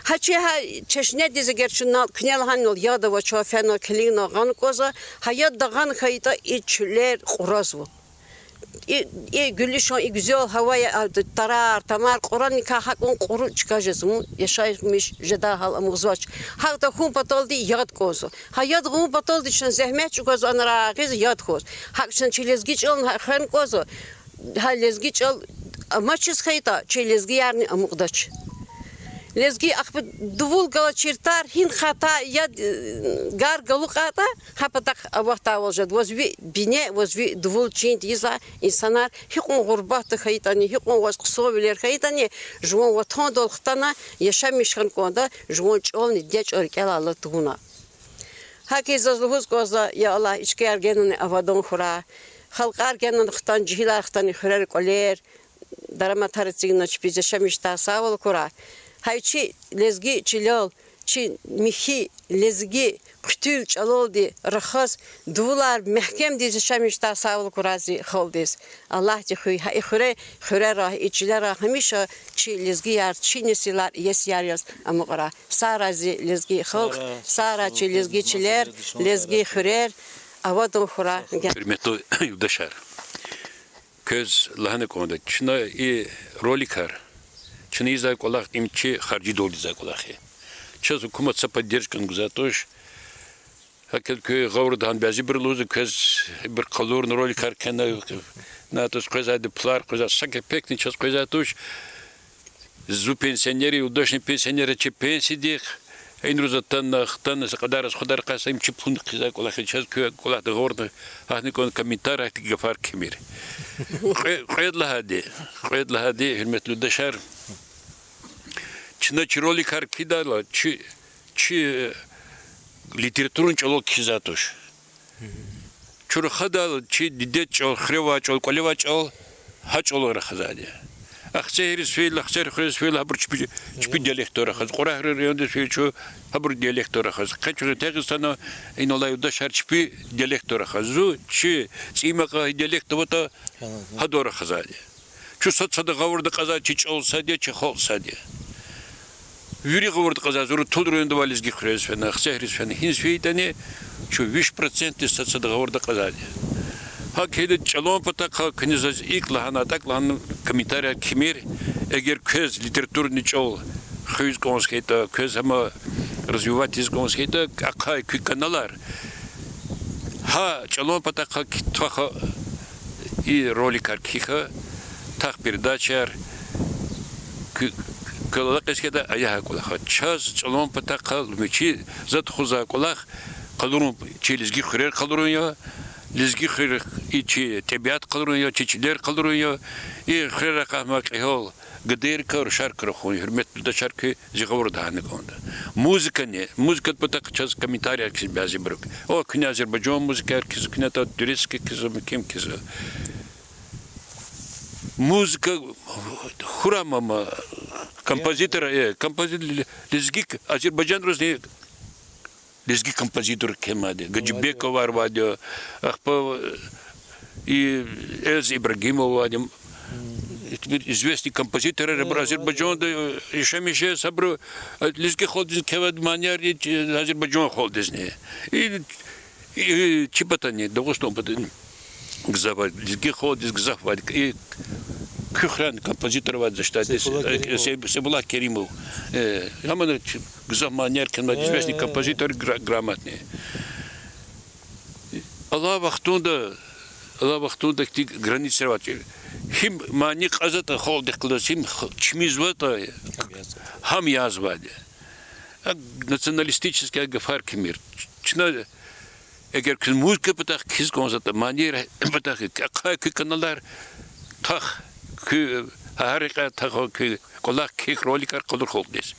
Гьа чи гьа чешнедиз эгер чун инал куьне лагьана инал яд авач, фена, килигна гъана кӀанзава, гьа яд дагъана хьайитӀа и чилер кьуразва. И, и гуьлуьшан, и гуьзел гьава я, а, тарар, тамар кьуранвиликай гьакьван кьуру чка жезва, яшамиш жедай гьал амукьзавач. Гьакӏ тахьун паталди яд кӏанзава. Гьа яд гъун паталди чна зегьмет чӏугвазва анра гъиз яд хьуз. Гьакӏ чна чи лезги чӏални гьа хвена кӏанзава. Гьа лезги чӏал амачиз хьайитӏа, чи лезгиярни амукьдач. Лезги ахпа дувул галачир тар гьин хата яд, э, гар галукьайтӏа, гьа патахъ аватайвал жеда. Ваз ви бине, ваз ви дувул чин тийизвай инсанар гьикьван гъурбатда хьайитӏани, гьикьван ваз хъсанвилер хьайитӏани, жуван ватандал хтана, яшамиш хьана кӏанда, жуван чӏални дидед чӏал рикӏелай алатна. Гьакӏ хьиз заз лугьуз кӏанзава, я Аллагь, и чкаяр генани абадан хьурай. Халкьар генани хтана, жегьилар хтана хуьрера кӏвалер, дараматар эцигна чпиз, яшамиш жедай сагъвал акурай. Гьа и чи лезги чилел, чи михьи лезги хъуьтуьл чӏалалди рахаз, дувулар мягькемдиз яшамиш жедай сагъвал акурай зи халкьдиз. Аллагьди хуьй, гьа и хуьре, хуьрера, и чилера гьамиша чи лезгияр, чи несилар иесияр яз амукьрай. Сагърай зи лезги халкь, сагърай чи лезги чилер, лезги хуьрер, абадан хьурай. Гьуьрметлу юлдашар, квез лагьана кӏанда, чна и роликар, чна ийизвай кӏвалах им чи харжидалди ийизвай кӏвалах я. Чаз гьукумат са поддержкани гузвай туш. Гьакӏ квез гъавурда гьа бязибуру лугьузва, квез ибур къалурна роликар кхьена, на туш къвезвайди пулар, къвезвай са кепекни чаз къвезвай туш. Зу пенсионер я, юлдашни пенсионер я, чи пенсиядик, инруз атана, хтана, са кьадар аз худар къайса, им чи пун хъийизвай кӀвалах я, чаз куь кӀвалахда гъавурда, гьахьни кӀан комментарийдик гафар кхьимир. Кьве-, кьвед лагьайди, кьвед лагьайди, гьуьрметлу юлдашар, чна чи роликар кхьидайла, чи, чи литературный чӀалал кхьизвай туш. Чун рахадайла чи дидед чӀал, хуьре авай чӀал, кӀвале авай чӀал, гьа чӀалал рахазвайди я. Ахцегьриз фейила, Ахцегьри хуьруьз фейила, гьабур чпи, чпи диалектдал рахазва. Кьурагьрин райондиз фейила чун, гьабур диалектдал рахазва. Къе чун Дагъустанда инал алай юлдашар чпи диалектдал рахазва. Зу чи ЦӀийи Макьа диалект аватӀа, гьадал рахазвайди я. Чун сад-садаз гъавурда кьазвай чи чӀал сад я, чи халкь сад я. Вири гъавурда кьазвай, зун Рутул районда авай лезги хуьрериз фена, Ахцегьриз фена, гьиниз фейитӀани, чун виш процентдиз сад-садаз гъавурда кьазвайди я. ГьакӀ хьайила чӀалан патахъай куьне заз икӀ лагьана, тӀакӀ лагьана комментарияр кхьимир, эгер квез литературный чӀал хуьз кӀанз хьайитӀа, квез гьам развивать ийиз кӀанз хьайитӀа, ахъая куь каналар. Гьа чӀалан патахъай кхьихь твах и роликар, кхьихь твах передачаяр, куь, куь алакъиз хьайитӀа, ая гьа кӀвалах. Чаз чӀалан патахъай лугьумир чи, за тухузвай кӀвалах къалурун, чи лезги хуьрер къалурун я, лезги хуьр, и чи тӀебиат къалурун я, чи чилер къалурун я, и хуьрерай акьахмай кьегьал гадайрикай, рушарикай рахун, гьуьрметлу юлдашар, куьн зи гъавурда гьана кӀанда. Музыкани, музыкадин патахъай чаз комментарияр кхьизва бязибуру. О, куьне азербайжан музыкаяр кхьизва, куьне тӀа турецкий кхьизва, муькуьн кхьизва. Музыка хьурай ман, композитор, э, композитор лезги, азербайжанризни лезги композитор кхьенвайди, Гаджибековар авайди, ахпа, и Эльза Ибрагимова авайди, известный композиторар, абур Азербайжанда яшамиш жез, абуру лезги халкьдизни кхьенвайди манияр, и азербайжан халкьдизни. И, и чи патани, Дагъустан патани гзаф авайди, лезги халкьдиз гзаф авайди, и куь хуьряй композитор авайди за считать, Сейфулла Керимов. Сейфулла Керимов. Э, гьамни чи гзаф манияр кхьенвайди, известный композитор, гра-, грамотный. Алай вахтунда, алай вахтунда ихьтин границаяр авачир. Гьим мани кьазватӀа халкьдихъ галаз, гьим х-, чимизватӀа, гьам язавайди. А националистический гафар кхьимир. Чна, эгер куьн музыкадин патахъай кхьиз кӀанзаватӀа, манийрин патахъай, ахъая куь каналар, твах, куь, гьа рекьяй твах, куь кӀвалах, кхьихь роликар, къалур халкьдиз.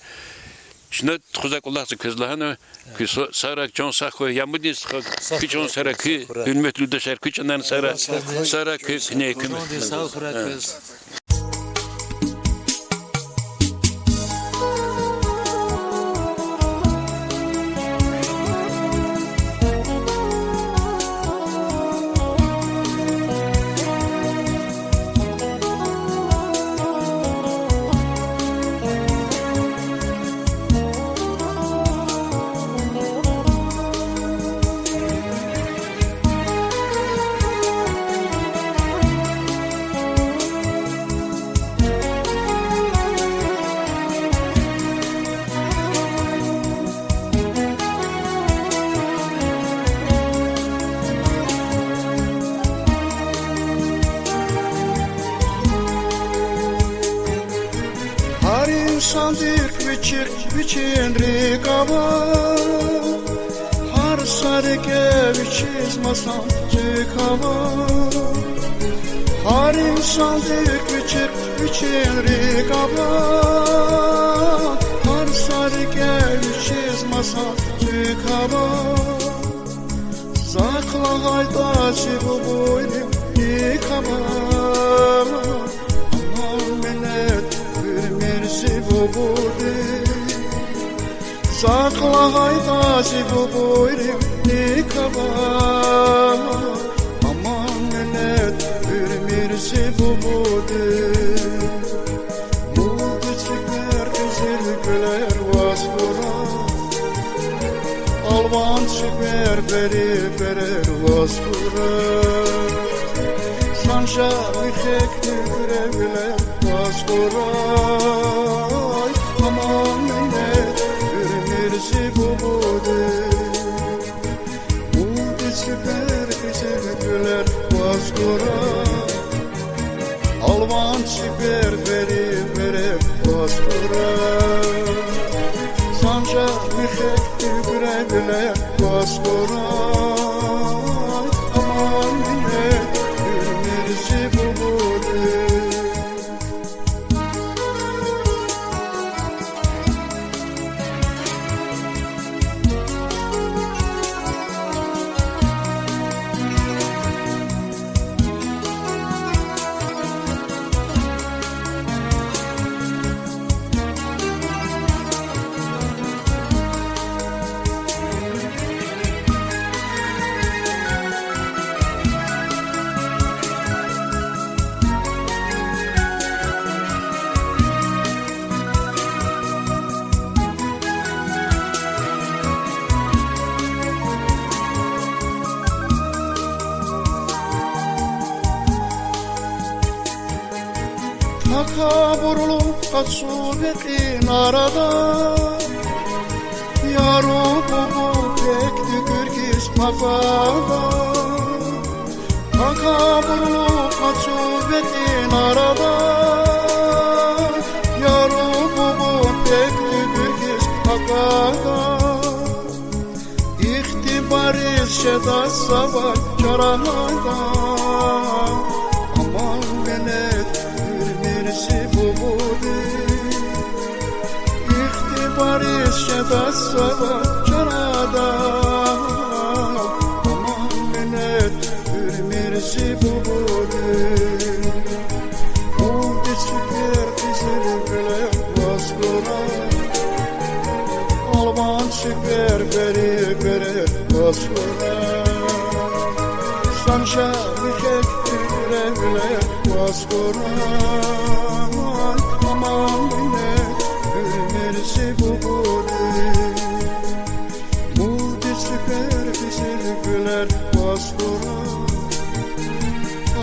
Чна тухузвай кӀвалах за квез лагьана, куьн са-, сагърай, чан сагъ хьуй, Ямудин стха, куь чан сагърай, куь, гьуьрметлу юлдашар, куь чанар сагърай, сагърай куьн, куьне, куьн. Сагърай квез. Гьар инсандихъ вичихъ вичин рикӀ ава, гьар са рикӀе вичиз масан цуьк ава. Гьар инсандихъ вичихъ вичин рикӀ ава, гьар са рикӀе вичиз масан цуьк ава. Захъ лагьайтӀа зи бубуйрив рикӀ ава, аман минет гуьрмир зи бубуди. Захъ лагьайтӀа зи бубуйрив рикӀ ава, аман минет гуьрмир зи бубуди. Мулди цуьквер, къизил гуьлер ваз хьурай, алван цуьквер, бери берер ваз хьурай, санжар михьи куькӀуьревилер ваз хьурай, аман минет гуьрмир зи бубуди. Мулди цуьквер, къизил гуьлер ваз хьурай, алван цуьквер, бери берер ваз Санжар михьи уьгревилер ваз хьурай, аман минет уьмуьр зи бубуди. Такабурлу къацу векьин арада, яру бубу пек дуьгуьр хьиз пакада. Такабурлу къацу векьин арада, яру бубу пек дуьгуьр хьиз пакада. Ихтибариз жеда завай чарада, аман минет уьмуьр зи бубуди. Ихтибариз жеда завай чарада, аман минет уьмуьр зи бубуди. Мулди цуьквер, къизилвилер ваз хьурай, алван цуьквер, беривилер ваз хьурай. Санжар михьи уьгревилер ваз хьурай, аман минет уьмуьр зи бубуди. Мулди цуьквер, къизилвилер ваз хьурай,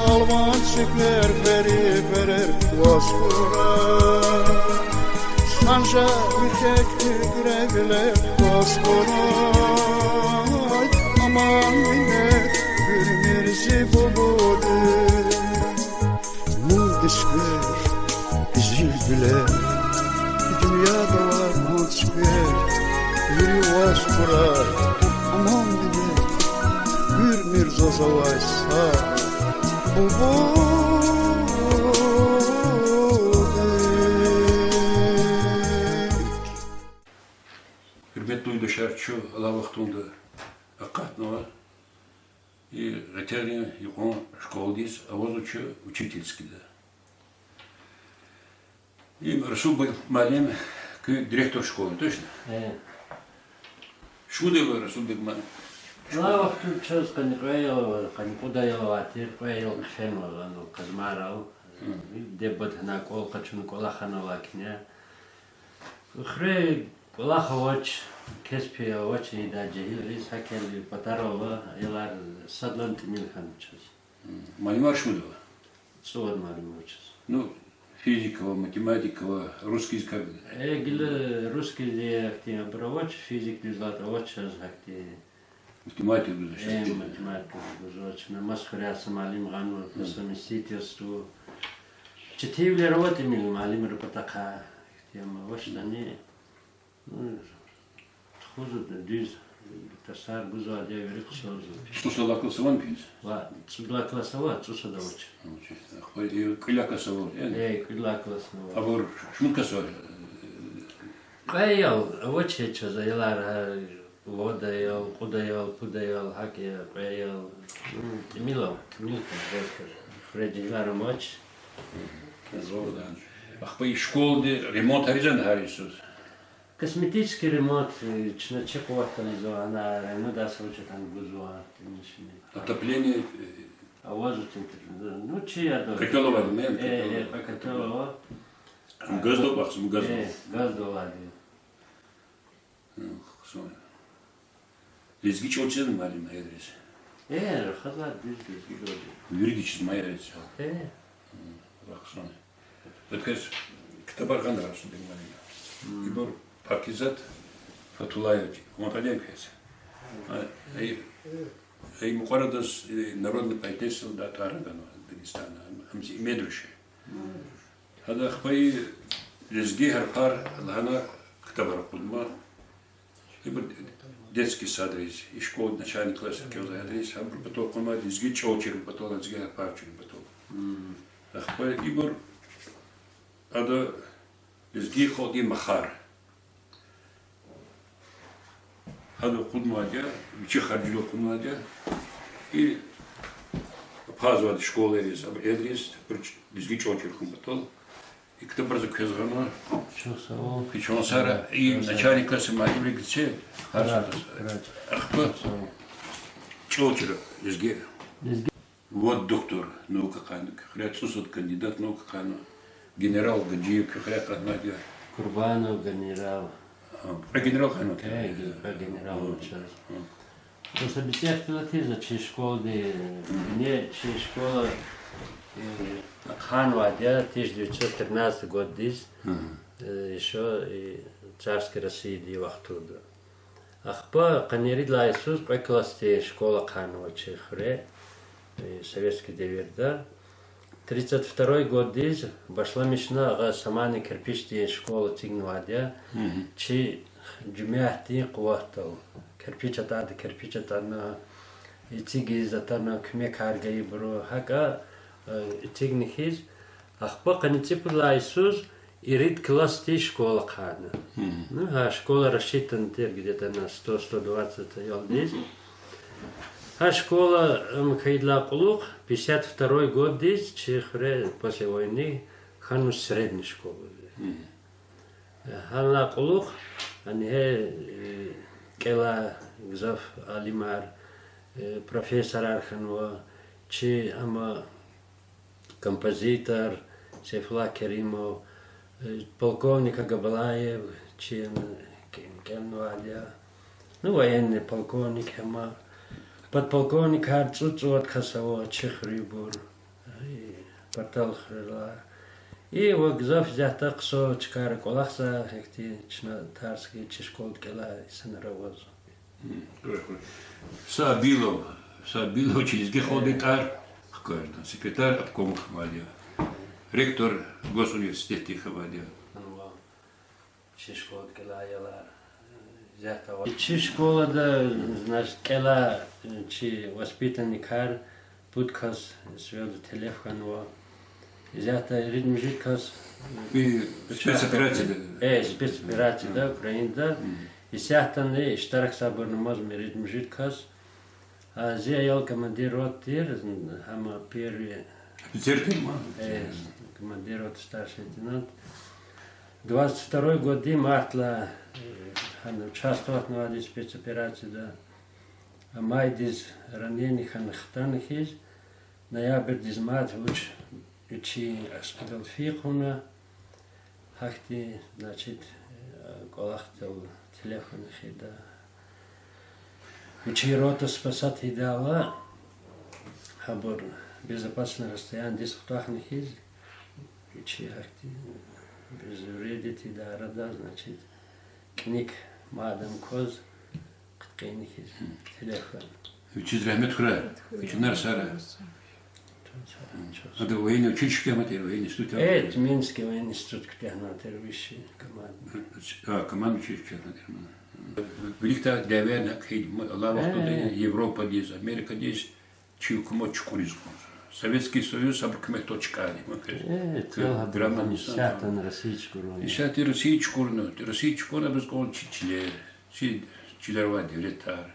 алван цуьквер, беривилер ваз хьурай. Санжар михьи уьгревилер ваз хьурай, аман минет уьмуьр зи бубуди. Мулди цуьквер, къизилвилер, дуьньяда авай ман цуьквер, вири ваз хьурай, аман минет уьмуьр заз авай са бубуди. Гьуьрметлу юлдашар, чун алай вахтунда акъатнава и Гъетерин юкьван школадиз, авазва чун учительскийда. Им Расулбек муаллим, куьн директор школы, точно? Э. Шумуд я ава, Расулбек муаллим? Алай вахтунда чаз къанни кьве аял ава, къанни кьуд аял авай тир, кьве аял хъфенва, ана Казмарал. Гьм. Диде-бубади гьана кӀвал къачуна, кӀвалахна лагьана. Хуьре кӀвалах авач, кеспи авач, ида жегьилриз, гьакӀ хьайила патарал ава, аялар садлагьана тӀимил хьанва чаз. Муаллимар шумуд ава? ЦӀувад муаллим ава чаз. Ну, физика ава, математика ава, русский язык ава. Э, гила русский язык ахьтин абур авач, физика дуьз лагьайтӀа авач чаз ахьтин. Математика гузвач. Э, математика гузвач. На Масхуряса муаллим гъанва по совместительству. Четинвилер ава тӀимил муаллимрин патахъай. Ихьтин авачтӀани, ну, тухузва дуьз, тарсар гузвайди я, вири хъсанзава. ЦӀусад лагьай класс авани квез? Ва, цӀуд лагьай класс ава, цӀусад авач. Кьвед лагьай класс ава, яни? Э, кьвед лагьай класс ава. Абур шумуд класс ава? Кьве аял авач чаз аялар, вад аял, кьуд аял, пуд аял, гьакӀ я, кьве аял. Тӏимил ава, тӏимил квез хуьре жегьилар амач. Ахпа и школдин ремонт гьаризани гьар йисуз? Косметический ремонт, э, чна чи къуватдал ийизва, гьана райондай са вуч ятӏани гузва, тӏимил шумуд. Отопление, э, авазва тин тир. Ну, чи яда. Котёл авайди я, э, котёл. Э, кьве котёл ава. Газда бахшни, газда? Э, газда авайди я. Хъсан. Лезги чӏал чизва муаллим аялриз? Э, рахазвайди я дуьз лезги чӏал. Вирида чизва аялриз чӏал? Э. Хъсан. Квез ктабар гъана, Расулбек муаллим? Ибур Пакизат Фатуллаева, ван атӏа квез. А, эй, эй, мукьвара адаз, э, народный поэтесса лугьудай тӏвар ганва Дагъустанда, ам зи медру я. Гьада ахпа и Лезги гьарфар лагьана ктабар акъудна. Ибур детский садриз, и школадин начальный классра кӀелзавайбуруз, гьабурун патал акъудна, лезги чӀал чирун патал, лезги гьарфар чирун патал. Ахпа ибур ада лезги халкьдин махар. Гьада акъуднавайди я, вичи харжуна акъуднавайди я. И пазва школайриз, абуруз, лезги чӀал чир хьун патал. И ктабар за квез гъана. Чухсагъул. Чан сагърай, и начальный классдин муаллимрик це, гьар са. Ахпа чӀал чира лезги. Вот доктор наук акъудна, куь хуьре цӀусад кандидат наук акъудна, генерал Гаджиев куь хуьре акъуднавайди я. Курбанов генерал. А, кьве генерал акъуднавайди я. Э, кьве генерал авачиз. Просто бицӀекдалди за чи школади, не, чи школа, э, ахъанвайди я тысяча девятьсот тринадцатый годдиз, э, ещё, э, царской Россиядин вахтунда. Ахпа къанни ирид лагьай йисуз кьве классдин школа ахъайнава чи хуьре, э, советский девирда. Тридцать второй годдиз башламишна агъа саманный кирпичдин школа эцигнавайди я. Чи жемятдин къуватдал. Кирпич атӀайда кирпич атӀана, эцигиз атана, куьмекар гайибуру. ГьакӀа, э, эцигна хьиз, ахпа къанни цӀипуд лагьай йисуз ирид классдин школа ахъайна. Ну, гьа школа рассчитана тир где-то на сто, сто двадцать аялдиз. Гьа школа, ам, хьайидалай кьулухъ пятьдесят второй годдиз чи хуьре после войны хьанва средний школа. Гьаналай кьулухъ, гьанихъ, э, кӀелай гзаф алимар, э, профессорар хьанва, чи ама композитор Сейфуллагь Керимов, э, полковник Агабалаев, чи ана к-, кӀелнавайди я. Ну, военный полковник ама. Подполковникар цӀуд-цӀувад кас ава чи хуьруьбур. Ай, патал хуьрелай. И ва гзаф исятда хъсан чкайра кӀвалахзавай, ихьтин чна тарс хьайи чи школада кӀелай инсанар аваз. Сабилов, Сабилов чи лезги халкьдин тӀвар хкажна, секретарь обкома хьанвайди я, ректор госуниверситетдин хьанвайди я. Чи школада кӀелай аялар исятда ава. Чи школада, значит, кӀелай чи воспитанникар пуд кас сивелди телеф хьанва. Исятда ирид-муьжуьд кас, э, спецоперацияда, э, спецоперацияда, Украинада. Исятдани иштиракзавайбур амазма ирид-муьжуьд кас. А зи аял командир роты тир, гьам первый офицер тир, э, командир роты, старший лейтенант. Двадцать второй годдин мартдилай, э, гьана участвовать авунвайди я спецоперацияда. А майдиз ранение хьана хтана хьиз, ноябрдиз мад вуч вичин аскердал фейи хъувуна, гьахьтин, значит, э, кӀвалахдал телефон хъийида. Вичин рота спасать ийидайла, гьабур безопасное расстояниедиз кутахна хьиз, вичи гьахьтин безвредить ийидай арада, значит, кӀаник мад ам кваз хъиткьинни хьиз телефон. Вичиз рагьмет хьурай. Чна сара. Ада военный училище куьтягьнавай тир, военный институт. Э, Тюменский военный институт куьтягьнавай тир, высший командный. А, командный училище куьтягьнавай тир. Виликдай дявеяр хьайиди, алай вахтунда Европадиз, Америкадиз чи гьукумат чукӀуриз кӀанзава. Советский Союз абур куьмекдал чкӀайди, ма квез. Э, цел гьабур грамотный инсан. Исятдани Россия чукӀурна. Исятда Россия чукӀурна, Россия чукӀурна, абуруз кӀан чи чилер, чи чилерай авай девлетар.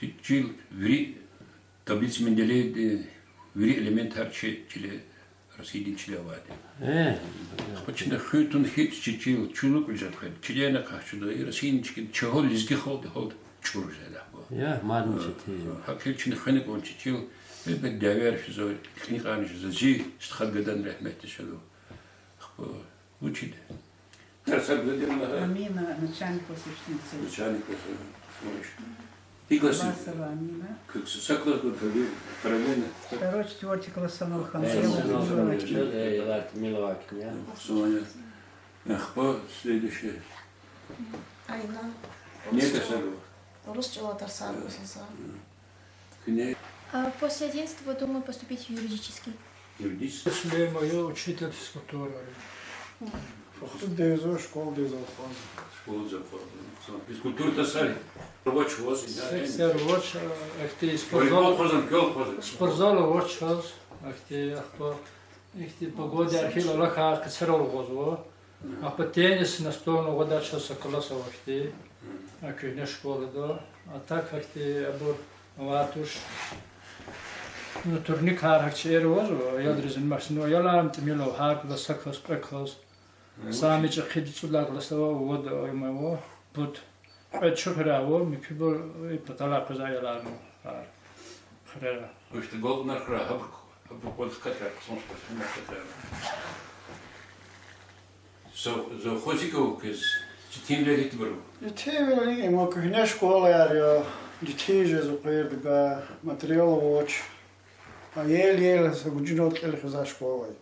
Чи чил вири таблица Менделеевдин вири элементар чи чиле, Россиядин чиле авайди. Э, ахпа чна хуьн тун хьиз чи чил, чун лукӀ жезва хьи, чилерни къахчуда, и Россиядин чкадал чахъ лезги халкьдин гьалди чӀур жеда ахпа. Я, мадни четин я. ГьакӀ хьиз чна хуьна кӀан чи чил, гьелбет, дявеяр физва, кьиникьарни жезва, зи стхадин гадани рагьметдиз физва. Ахпа вучиз? Тарсар Владимировна. Амина, начальник класса учительница. Начальник класса, Басова Амина. Как с-, са класс был, как бы, параллельно. Второй, четвёртый класс, Самалхан. Э, я Самалхан, Миловакин. Э, я Миловакин, я. Соня. Ахпа, следующее. Айна. Нет, Асарова. Урус чӀала тарсар гузва за. Куьне? А, после одиннадцатого думаю поступить в юридический. Юридический. После моего учитель физкультуры. Хцу девзава, школа девзава хъвазва. Школа девзава хъвазва. Физкультура тасари. Рабочий ваз, да, Секция рабочая, ахьтин спортзал. Волейбол хъвазва, квел хъвазва. Спортзал авач чаз, ахьтин, ахпа, ихьтин погодаяр хьайила алахьай къецерал гъазва. Ахпа теннис, настольный гъвадач чаз са класс ава ахьтин. А куьгьне школада. А так ахьтин абур авай туш. Ну, турникар гьакӀ чӀир авазва, аялриз, ну, аялар тӀимил ава, гьар класс са кас, кьве кас. Сами чӀехиди цӀуд лагьай классда ава, вад аймава, пуд. Кьвед чи хуьряй ава, муькуьбур и паталай къвезвай аялар ава, гьар хуьрера. Иште гол кьунар хьурай, гьабур, гьабур кӀвалахар кутунвай, кутунвай кутунвай. Зав-, завхоз икӀ ава квез, чи тимлер итбур ава? Тимлер има куьгьне школаяр я, детей жезва къвердавай, материал авач. А ел-ел са гужуна кьил хуьзвай школа я.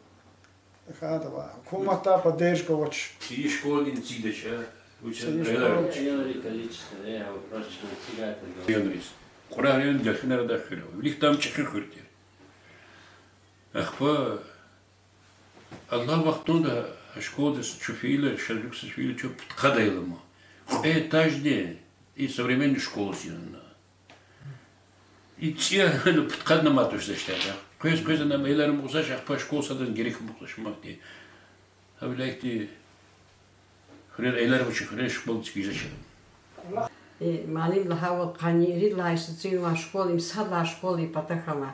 Хьайила, гьукуматдай поддержка авач. Ци школадин цигдач, а? Вуч ци школа? Аялрин количество, э, вопрос чна цигайтӀа. Аялриз. Кьурагь район Гелфинара хуьр ава. Виликдай ам чӀехи хуьр тир. Ахпа, Аллагь вахтунда а школадиз чун фейила, шаз люксиз фейила, чун пудкъад аялар ама. Кьве этаждин и современный школа сирна. И цӀи пудкъадни ама туш за иштяда. Къвез-къвез ана аялар амукьзавач, ахпа школа садазни герек амукьзавач махьтин. Гьавиляй ихьтин хуьрера аялар авачир, хуьрера школа эцигизвач. Э, муаллим лагьайвал, къанни ирид лагьай йисуз эцигнавай школа, им сад лагьай школа я и пата хьанвай.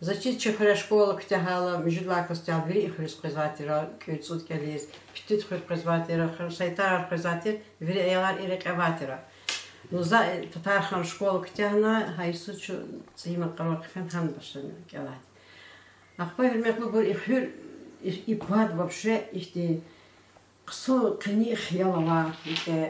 За чиз чи хуьре школа куьтягьайла, муьжуьд лагьай классдал вири и хуьруьз къвезвай тир, кӀуьд-цӀуд кӀелиз, пятый хуьр къвезвай тир, хуьр сайтарар къвезвай тир, вири аялар и рекье авай тир. Ну, за, э, Татарханра школа куьтягьна, гьа йисуз чун цӀийи макьарал хъфена гьана башламишна кӀелайди. Ахпа, гьуьрметлубур, и хуьр, и, и пад вообще ихьтин хъсан къенин хиял авай, ихьтин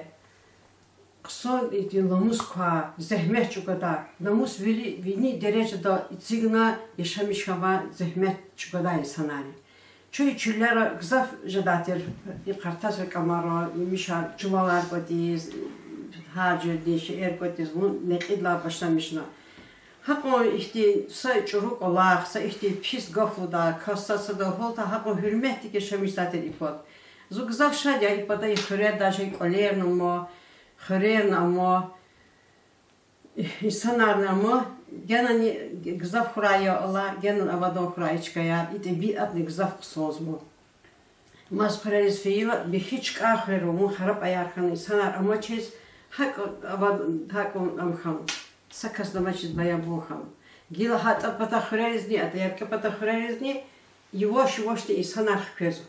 хъсан ихьтин намус квай, зегьмет чӀугвадай, намус вири вини дережада эцигна яшамиш хьанвай зегьмет чӀугвадай инсанар я. Чун и чуьллера гзаф жедай тир, и къартас рекье амара, емишар, жувалар кӀватӀиз, гьар жуьредин шейэр кӀватӀиз, вун некьидилай башламишна. Гьакьван ихьтин са чӀуру кӀвалах, са ихьтин пис гаф лугьудай кас, са сада гьалтдай, гьакьван гьуьрметдик яшамиш жедай тир и пад. Зун гзаф шад я и пата, и хуьре даже кӀвалерни ама, хуьрерни ама, инсанарни ама, генани гзаф хьурай, я Аллагь, генани абадан хьурай и чкаяр, и тӀебиатни гзаф хъсанзава. Маз хуьрериз фейила, бихьи чкӀай хуьрера вун хараб паяр хьана, инсанар амачиз, гьакӀ ава, гьакӀ ам хьана. Са касни амачиз баябун хьана. Гила гьа тӀа пата хуьреризни, атӀа яркӀи пата хуьреризни яваш-явашди инсанар хквезва.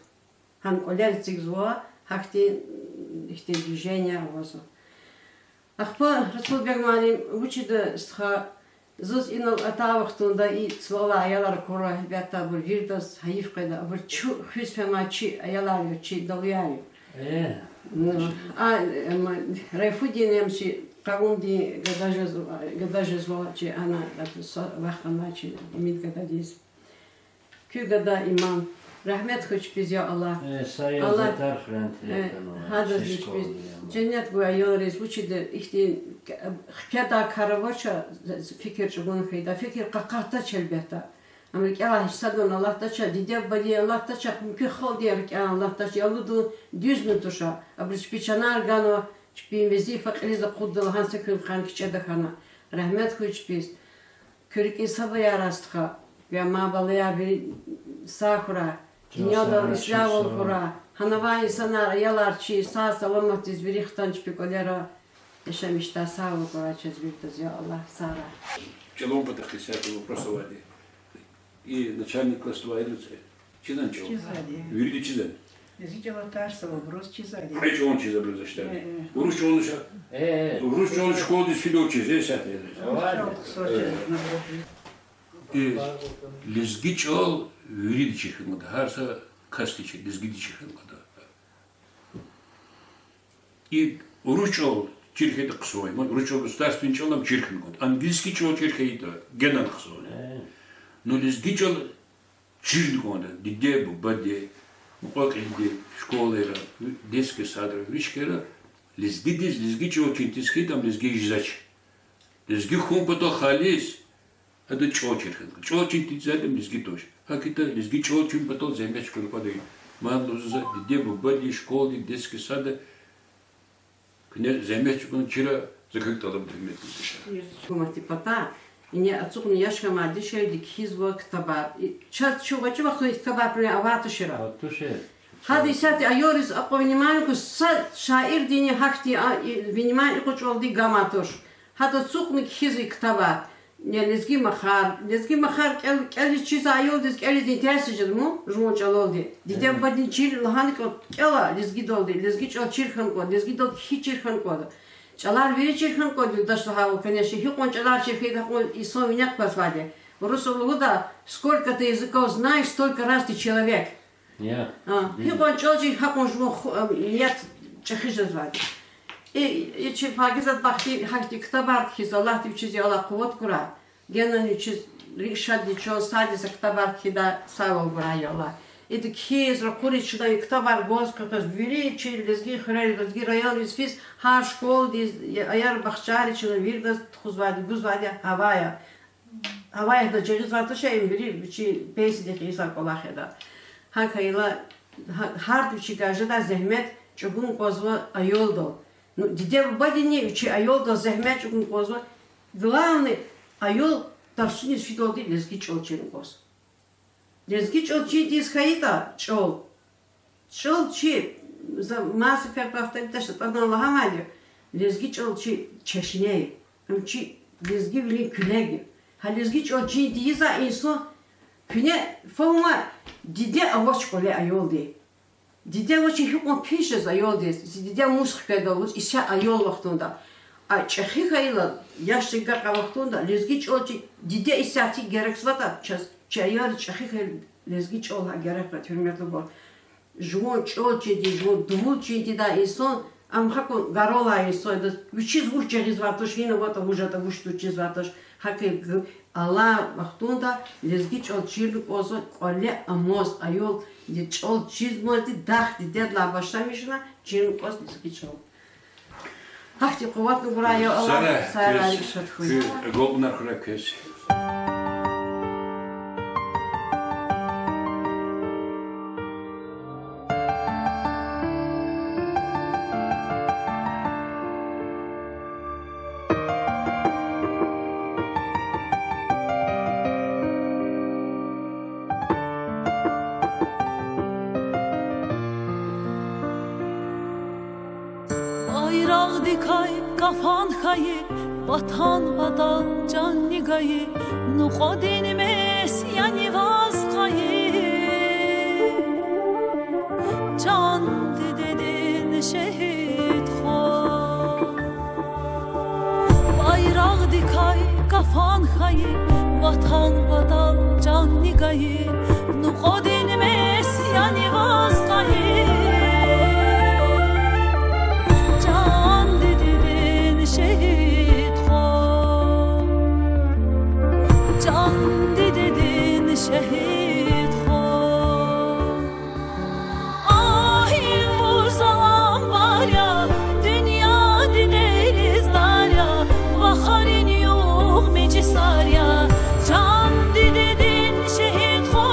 Гьана кӀвалер эцигзава, гьахьтин, ихьтин движение авазва. Ахпа, Расулбег муаллим, вучида, стха, заз инал атай вахтунда и цлалай аялар акурла, гьелбетда, абур виридаз гьайиф къведа, абур чу хуьз фенвай чи аялар я, чи далуяр я. Ну, а, эм, Райфудин, эм, чи къавумдин гада жез-, гада жезва чи ана, са вахт хьанвай чи Имид гададиз. Куь гада имам. Рагьмет хьуй чпиз, я Аллагь. Э, са я Аллагь, Затар хуьряй, э, тир хьана, гьадаз чпиз женнет гуй аялриз, вучида ихьтин хкведай кар авач, фикир чӀугуна хьайида, фикир къакъатдач гьелбетда. Ам рикӀелай гьич садани алатдач, диде-бубадин алатдач, муькуь халкьдин рикӀелай алатдач, я лугьуда дуьзни туш. Абуру чпи чанар ганва, чпин везифа кьилиз акъудда лагьана са куьн хана кичӀе тахьана. Рагьмет хьуй чпиз. Куь рикӀиз сабур ая, стха. Куь ама-балаяр вири сагъ хьурай. Дуьньядал ислягьвал хьурай. Гьана авай инсанар, аялар чи сагъ-саламатдиз вири хтана чпин кӀвалера. Яшамиш жедай сагъвал хьурай чаз виридаз, я Аллагь, сагърай. ЧӀалан патахъ исятда вопрос авайди. И начальный класс авайди. Чизвани чӀал? Чизвайди. Вирида чизвани? Лезги чӀал тарсава, абуруз чизвайди. Кьве чӀални чиз абуруз иштяди. Э, э. Урус чӀални ша-, э, э, урус чӀални школадиз фидалди чиз, э, сятда. Урус чӀал хъсан чиз, наоборот. Э, лезги чӀал вирида чир хьана кӀанда, гьар са касди чир, лезгиди чир хьана кӀанда. И урус чӀал чир хьайитӀа хъсан я, урус чӀал государственный чӀал ам чир хьана кӀанда. Английский чӀал чир хьайитӀа генани хъсан я. Э. Ну лезги чӀал чирна кӀанда диде-бубади, мукьва-кьилиди, школайра, детский садра, вири чкайра, лезгидиз, лезги чӀал чин тийиз хьайитӀа, ам лезги жезвач. Лезги хьун патал халис, ада чӀал чир хьана кӀанда. ЧӀал чин тийиз хьайитӀа, ам лезги туш. ГьакӀ хьайитӀа, лезги чӀал чин патал зегьмет чӀугуна кӀанда. Мад лугьузва, диде-бубади школада, детский сада куьне зегьмет чӀугуна чира, за гьакӀ тӀалабда, гьуьрметлу юлдашар. Гьукуматдин патай, ингье ацукьна яш хьанвай дишегьлийри кхьизва ктабар. И чаз чун гъвечӀи вахтунда ктабар пурин авай тушир. Гьада исятда аялриз акьван внимание гуз, са шаирдини гьахьтин, а, и, внимание икьван чӀалалди гаман туш. Гьада ацукьна кхьизва и ктабар. Я лезги махар, лезги махар кӀел-, кӀелиз чизвай аялдиз, кӀелиз интересно жеда ман жуван чӀалалди. Диде-бубадин чир лагьана кӀан, кӀела лезгидалди, лезги чӀал чир хьана кӀанда, лезгидал кхьи чир хьана кӀанда. ЧӀалар вири чир хьана кӀанда, юлдаш лагьайвал, конечно, гьикьван чӀалар чир хьайитӀа, гьакьван инсан вине квазвайди. Урусрин лугьуда: сколько ты языков знаешь, столько раз ты человек. А, гьикьван чӀал чир, гьакьван жуван ху-, а, ният чӀехи жезвайди. И, и чи Пакизат бахтиди гьахьтин ктабар кхьиз, Аллагьди вичиз, я Аллагь, къуват гурай. Генани вичиз рикӀ шадди чун сад йиса ктабар кхьидай сагъвал гурай, я Аллагь. Ида кхьиз, ракъуриз чна и ктабар гваз, къекъвез, вири чи лезги хуьрер, лезги районриз физ, гьар школадиз, я, аяр бахчайриз чна виридаз тухузвайди, гузвайди гьавая. Гьавая да жагъизвай туш, им вири вичин пенсиядихъ ийизвай кӀвалах ятӀа. ГьакӀ хьайила, гьа-, гьарда вичикай жедай зегьмет чӀугун кӀанзава аялдал. Ну, диде-бубадини вичин аялдал зегьмет чӀугун кӀанзава. Главный, аял тарсуниз фидалди лезги чӀал чирун кӀанзава. Лезги чӀал чин тийиз хьайитӀа, чӀал, чӀал чи, за маса квез повторить ийидач, атӀана лагьанвайди, лезги чӀал чи чешне я, ам чи лезгивилин куьлег я. Гьа лезги чӀал чин тийизвай инсан куьне фагьумай, диде авач кӀвале аялдин. Диде авачир гьикьван пис жез аялдиз, зи диде мус хкведа лугьуз, исятда аял вахтунда. А чӀехи хьайила, яш агакьай вахтунда, лезги чӀал чи диде исятда герекзаватӀа, чаз, чи аялриз чӀехи хьайила лезги чӀал гьа герек я, гьуьрметлубур. Жуван чӀал чин тийидай, жуван дувул чин тийидай инсан, ам гьакӀ гаралай инсан я, адаз вичиз вуч жагъизвай туш, гьина аватӀа вуж ятӀа, вуч тушизвай туш, гьакӀ алай вахтунда лезги чӀал чирун кӀанзава кӀвале амаз, аялди чӀал чизмазди, дахъ дидедилай башламишна чирун кӀанзава лезги чӀал. Гьахьтин къуватни гурай, я Аллагь, сагърай, рикӀ шад хьуй. Агалкьунар хьурай квез. Байракьдикай кафан хьайи, Ватан патал чанни гайи, нукьвадин месяни ваз къайи, чан дидедин шегьид хва. Байракьдикай кафан хьайи, Ватан патал чанни гайи, нукьвадин месяни ваз къайи, чан дидедин шегьид хва, чан дидедин шегьид хва. Агь, им вуж за амбар я, дуьнья дидейриз дар я, вахарин югъ мичӀи сар я, чан дидедин шегьид хва.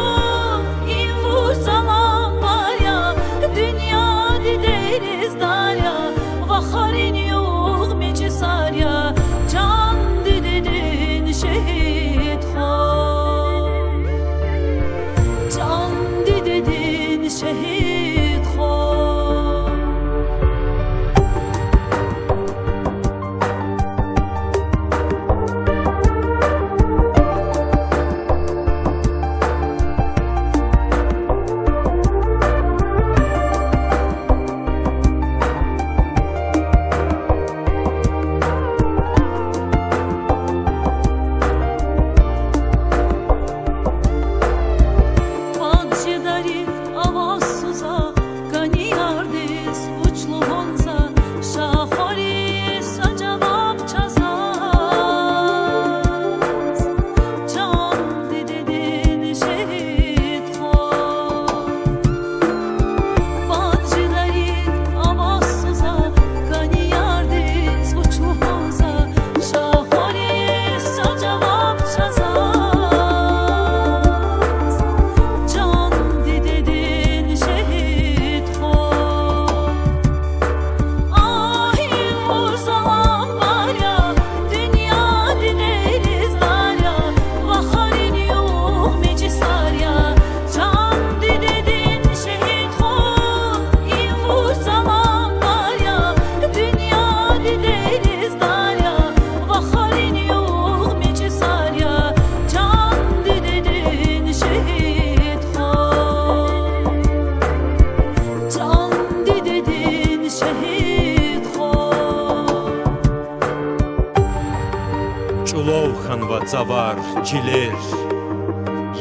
цавар, чилер,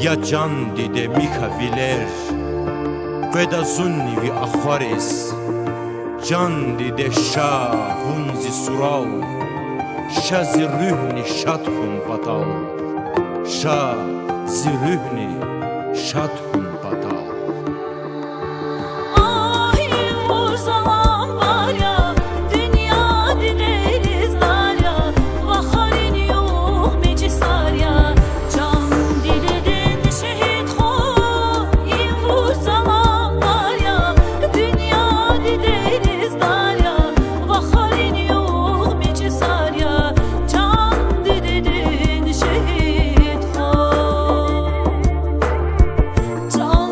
я чан диде, михьа вилер, къведа зунни ви ахвариз, чан диде, ша вун зи сурал, ша зи руьгьни шад хьун патал, ша зи руьгьни шад хьун патал. Агь, ибур заланбар я, дуьнья дидейриз дар я, вахарин югъ мичӀисар я, чан дидедин шегьид хва. Ибур заланбар я, дуьнья дидейриз дар я, вахарин югъ мичӀисар я, чан дидедин шегьид хва. Чан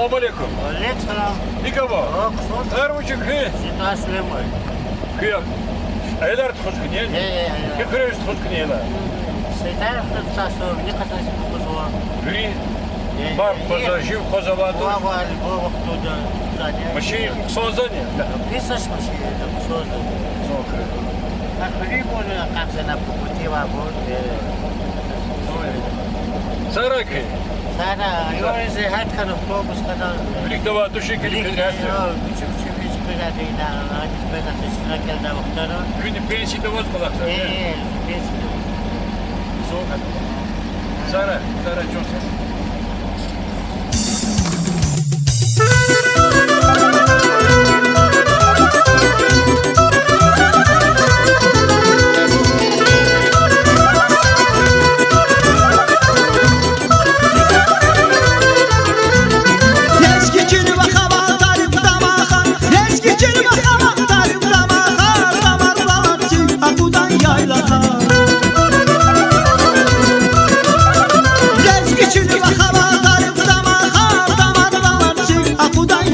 Салам алейкум. Алейкум салам. ГьикӀ ава? О, хъсан. Гьар вучин хьи? Сита Сулейман. Хьи я. Аялар тухуз хьи, не? Э, э, э. Хьи хуьрез тухуз хьи, не, ана? Сита тухуз, сасо, ни къатаз тухуз ва. Вири? Э, бар э, хоза, э. Жив хоза ва. Ва, ва, любой вахтунда. Машин хъсан я, не? Писач машин, это хъсан я. Хъсан я. А хуьруьз бу къахчана, по пути ва бу, э. Сара хьи? Сара, югъиз гьат хьана автобус хьана. Вилик давай туши гилик. Вилик, гьат. Э, вичи, вичи, вичи къвезвайди я, ана, вичи къвезвайди я, сина кӀелна вахтара. Куьн пенсияда аваз кӀвалахзава, э? Э, э, пенсияда. Зун хьана. Сара, Сара, чан сагъ. Лезги чилим вахава тариф дамаха, лезги чилим вахава тариф дамаха, тамар ламаци акъудай яйлаха. Лезги чилим вахава тариф дамаха, тамар ламаци акъудай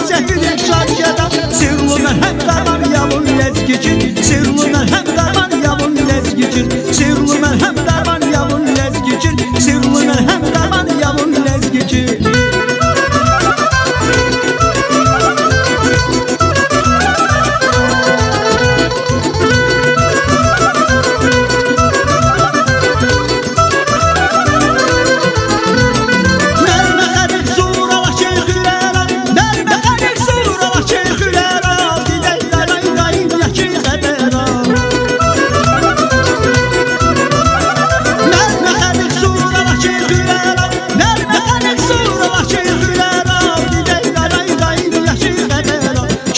Сефилик шад жеда, сирлу мелгьем дарман я вун лезги чил, сирлу мелгьем дарман я вун лезги чил, сирлу мелгьем дарман я вун лезги чил, сирлу мелгьем дарман я вун лезги чил.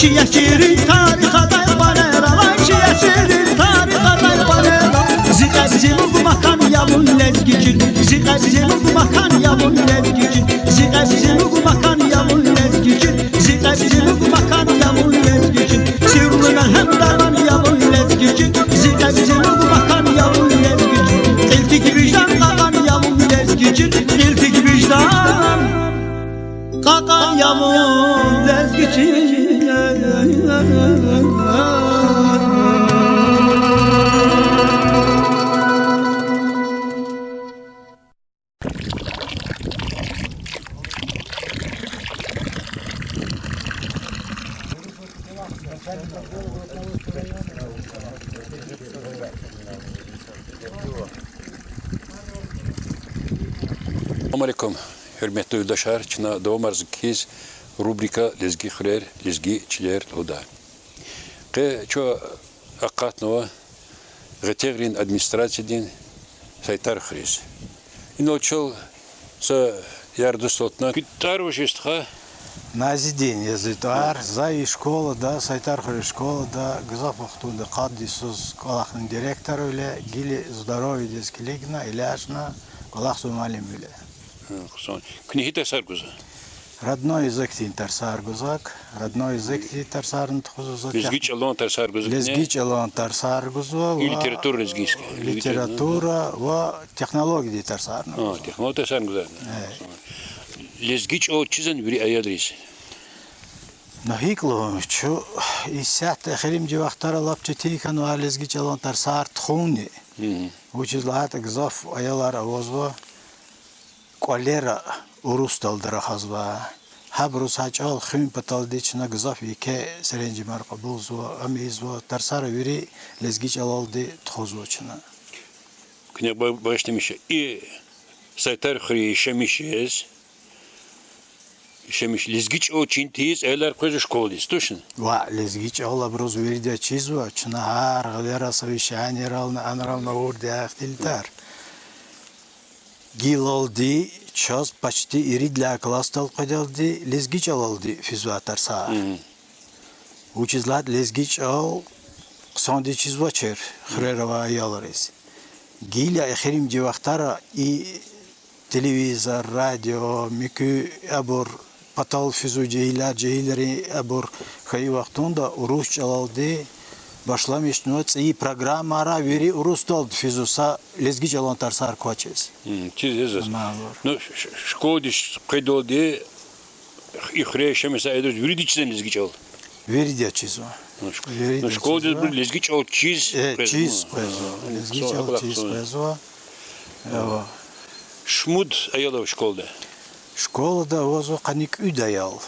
Чи яширин тарих атай къванера, чи яширин тарих атай къванера. Зи кьеб, зи лугьу макан я вун лезги чил, зи кьеб, зи лугьу макан я вун лезги чил, зи кьеб, зи лугьу макан я вун лезги чил, зи кьеб, зи лугьу макан я вун лезги чил. Сирлу мелгьем дарман я вун лезги чил, зи кьеб, зи лугьу макан я вун лезги чил. Кьил тик виждан кьакьан я вун лезги чил, кьил тик виждан кьакьан я вун лезги чил. Салам алейкум, гьуьрметлу юлдашар, чна давамарзава кхьиз рубрика Лезги хуьрер, лезги чилер лугьудай. Къе чун акъатнава Гъетягърин администрациядин Сайтар хуьруьз. Инал чал са яр-дуст алтна. Куьн тӀвар вуж я, стха? Назидин я зи тӀвар. За и школада, Сайтар хуьруьн школада гзаф вахтунда къад йисуз кӀвалахна директорвиле, гила здоровьедиз килигна, илячна, кӀвалахзава муаллимвиле. Хъсан. Куьне гьи тарсар гузва? Родной языкдин тарсар гузва, родной языкдин тарсарни тухузва за. Лезги чӀалан тарсар гузва куьне? Лезги чӀалан тарсар гузва. И ва литература лезгинская, лезги чӀалан, литература ва технологиядин тарсарни гузва. Технологиядин тарсарни гузва. Лезги чӀал чизвани вири аялриз? Ну, гьикӀ лугьун, чун исятда эхиримжи вахтара лап четин хьанва лезги чӀалан тарсар тухунни. Вучиз лагьайтӀа гзаф аялар авазва, кӀвалера урусдалди рахазва. Гьабуруз гьа чӀал хуьн паталди чна гзаф еке серенжемар кьабулзава, ам ийизва, тарсар вири лезги чӀалалди тухузва чна. Куьне ба-, багъишламиша, и Сайтар хуьре яшамиш жез, яшамиш, лезги чӀал чин тийиз аялар къвезва школадиз, тушни? Ваъ, лезги чӀал абуруз вирида чизва, чна гьар гъилера совещаниерални, анрални авурди я ихтилатар. Гилалди чаз почти ирид лагьай классдал къведалди лезги чӀалалди физвай тарсар. Вучиз лагьайтӀа лезги чӀал хъсандиз чизвачир хуьрера авай аялриз. Гила эхиримжи вахтара и телевизор, радио, муькуь абур патал физвай жегьилар, жегьилрин абур хьайи вахтунда урус чӀалалди башламишнава цӀийи программайра, вири урусдалди физва, са лезги чӀалан тарсар квачиз. Чиз жезва. Ну, ш-, ш-, школадиз къведалди и хуьре яшамиш жезвай аялриз вирида чизва лезги чӀал? Вирида чизва. Ну, школадиз абур лезги чӀал чиз къвезва. Чиз къвезва. Лезги чӀал чиз къвезва. Шумуд аял ава школада? Школада авазва къанни кӀуьд аял.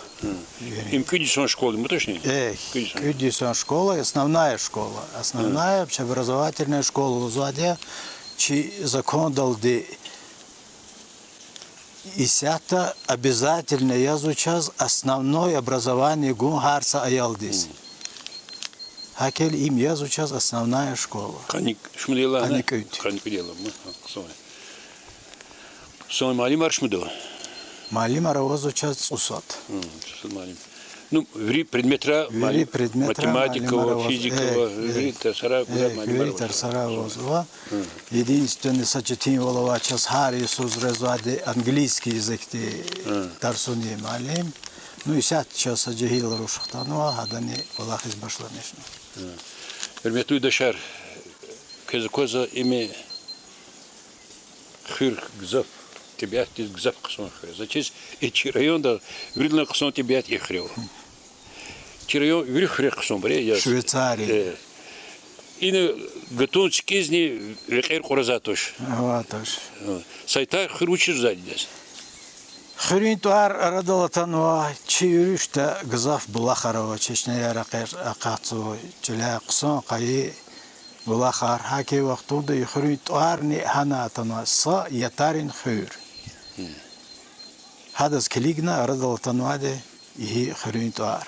Им кӀуьд йисан школа я, точно? Э, кӀуьд йисан школа, основная школа. Основная общеобразовательная школа лугьузвайди я, чи закондалди исятда обязательно язва чаз основной образование гун гьар са аялдиз. ГьакӀ хьайила им язва чаз основная школа. Къанни шумуд аял ана? Къанни кӀуьд. Къанни кӀуьд аял ана. Хъсан. Хъсан. Муаллимар шумуд ава? Муаллимар авазва чаз цӀусад. ЦӀусад муаллим. Ну, вири предметра, вири предметра математика ва физика ва вири тарсара гузвай муаллимар авазва. Единственный са четинвал авай чаз гьар йисуз резвайди английский языкдин тарсунин муаллим. Ну, исятда чаз са жегьил руш хтанва, гьадани кӀвалахиз башламишна. Гьуьрметлу юлдашар, квез аквазва, им хуьр гзаф, тӀебиатдиз гзаф хъсан хуьр я. Заз чиз, и чи районда виридалай хъсан тӀебиат и хуьре ава. Чи район вири хуьрек хъсанбур я, я. Швейцария. Э. Ина гатун цикӀизни векьер кьуразвай туш. Авай туш. Э. Сайтар хуьр вучиз лугьузвайди идаз? Хуьруьн тӀвар арадал атанва, чи уьруьшда гзаф булахар ава, чешнеяр акъе-, акъатзава, чиляй хъсан къайи булахар. ГьакӀ хьайи вахтунда и хуьруьн тӀварни гьана атанва, са ятарин хуьр. Гьадаз килигна арадал атанвайди и хуьруьн тӀвар.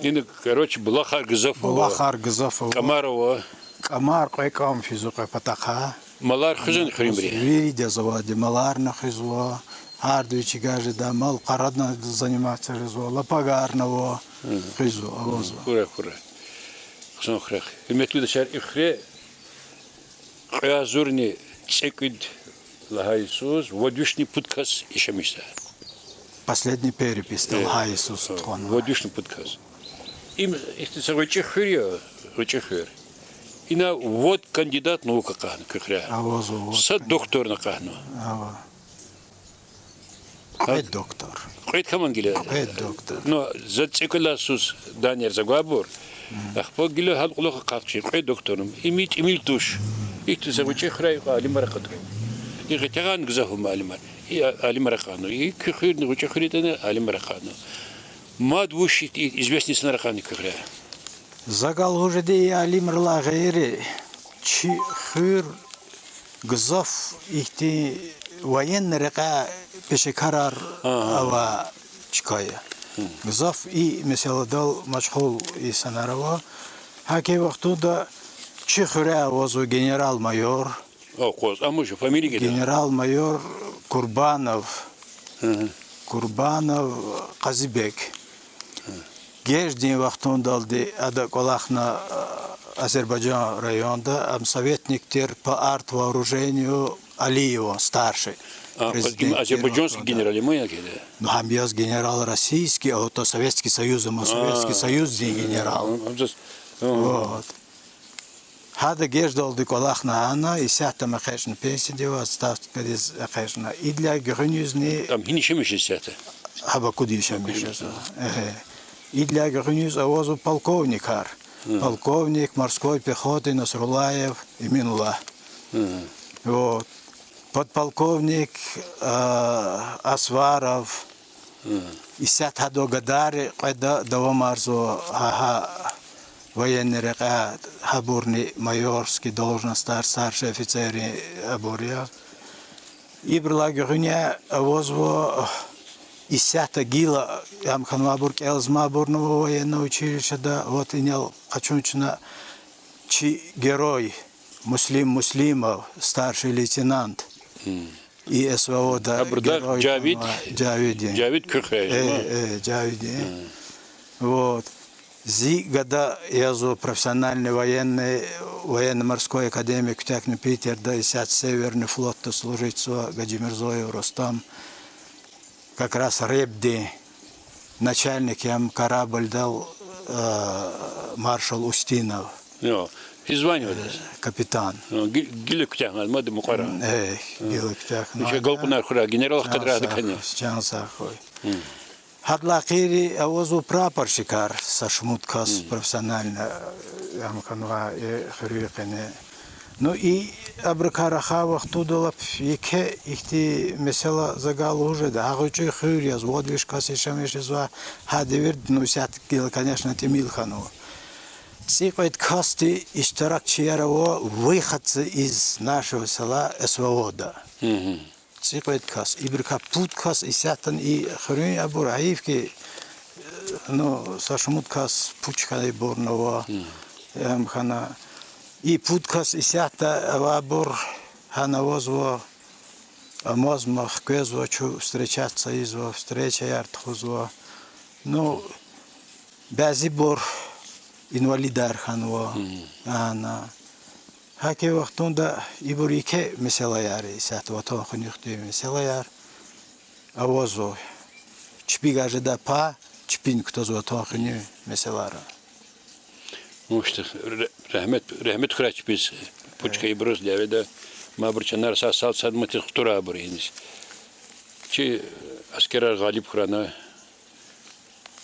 Ина, короче, булахар гзаф ава. Булахар гзаф ава. КӀамар ава. КӀамар кьве кӀам физва кьве патахъай. Малар хуьзвани хуьруьнбуру? Виридаз авайди, маларни хуьзва, гьарда вичи гажида, мал-къарадиз заниматься жезва, лапагарни ава, хуьзва, авазва. Хуьре, хуьре. Хъсан хуьрек. Гьуьрметлу юлдашар, и хуьре кьве агъзурни цӀекӀуьд лагьай йисуз вад вишни пуд кас яшамиш жезва. Последний перепись лагьай йисуз тухвана. Вад вишни пуд кас. Им ихьтин са гъвечӀи хуьр я, гъвечӀи хуьр. Ина вад кандидат наук акъатна куь хуьре. Авазва вад. Са докторни акъатна. Ава. Кьвед доктор. Кьвед каман гила? Кьвед доктор. Ну, за цӀекӀуьд лагьай йисуз данияр за гвайбур. Ахпа гила гьал кьулухъ акъатна кьве доктор. Им тӀимил туш. Ихьтин са гъвечӀи хуьре алимар акъатна. И гъетягъан гзаф муаллимар. И алимар акъатна. И куь хуьрни гъвечӀи хуьр ятӀани алимар акъатна. Мад вуч и известный инсанар акъатна куь хуьре? За галаз лугьуз жеди, и алимрилай гъейри, чи хуьр гзаф ихьтин военный рекьяй пешекарар авай чка я. Гзаф и месэладал машгъул инсанар ава. ГьакӀ хьайи вахтунда чи хуьре авазва генерал-майор, Акъваз, амма жи фамилия гена? Генерал-майор Курбанов, Курбанов Къазибек. Геждин вахтундалди ада кӀвалахна, а, Азербайжан районда, ам советник тир по артвооружению Алиеван, старший. А, президент тир азербайжанский вахтунда. Генерал я ма я гьада? Ну, гьам яз генерал российский, а то Советский Союз, ам Советский Союздин генерал. А, а, а, а. Вот. Гьада геждалди кӀвалахна гьана, исятда ам экъечӀна пенсиядив, отставкадиз экъечӀна. Идалай гуьгъуьниз ни... Ам гьина яшамиш жезва исятда? Гьа Бакуда яшамиш жезва. Бакуда. Эгье. Идалай гуьгъуьниз авазва полковникар. Полковник морской пехоты Насруллаев Эминуллагь. Вот. Подполковник, а, Асваров. Исятда гьадан гадайри кьведа давамарзава гьа, гьа военный рекьяй, гьабурни майорский должностьар, старший офицеррин абур я. Ибурулай гуьгъуьняй авазва исятда гила ам хьанвайбур, кӀелзамайбурни ава военное училищеда, вот инал къачун чна чи герой Муслим Муслимов, старший лейтенант. И СВО-да герой хьанвай Жавид. Жавид я. Жавид Куьхвей, э, ма? Э, Жавид я. Вот. Зи гада язва профессиональный военный, военно-морской академия куьтягьна Питерда, исятда Северный флотда служитьзава, Гаджимирзоев Рустам. Как раз рэбдин начальник я ам кораблдал, э, маршал Устинов. Физвани вадаз? Капитан. Гила куьтягьнава мад мукьвара. Э, гила куьтягьнава. Вичи агалкьунар хьурай, генерал хкадрай гьадакайни. Чан сагъ хьуй. Гьадалай гъейри авазва прапорщикар, са шумуд кас профессионально, э, ам хьанвай, э, хуьруьн къене. Ну, и абурукай рахай вахтунда лап еке ихьтин месэла за галаз лугьуз жеда, гьа гъвечӀи хуьр яз, вад виш кас яшамиш жезвай гьа девирда, ну, исятда гила, конечно, тӀимил хьанва. ЦӀикьвед касди иштиракчияр ава выходцы из нашего села СВО-да. ЦӀикьвед кас. Ибурукай пуд кас исятдани и хуьруьн абур, гьайиф хьи, ну, са шумуд кас пуч хьайибурни ава, ам хьана. И пуд кас исятда авайбур гьана авазва, амазма хквезва, чун встречаться ийизва, встречаяр тухузва. Ну, бязибур инвалидар хьанва, ана. ГьакӀ хьайи вахтунда ибур еке месэлаяр я, исятда ватан хуьнуьхъди месэлаяр авазва. Чпивай жедай пай чпин кутазва ватан хуьнуьн месэлаяр. Регьмет, регьмет хьурай чпиз, пуч хьайибуруз дяведа, ма абуру чанар сагъ-саламатдиз хтурай абуру иниз. Чи аскерар гъалиб хьурай на.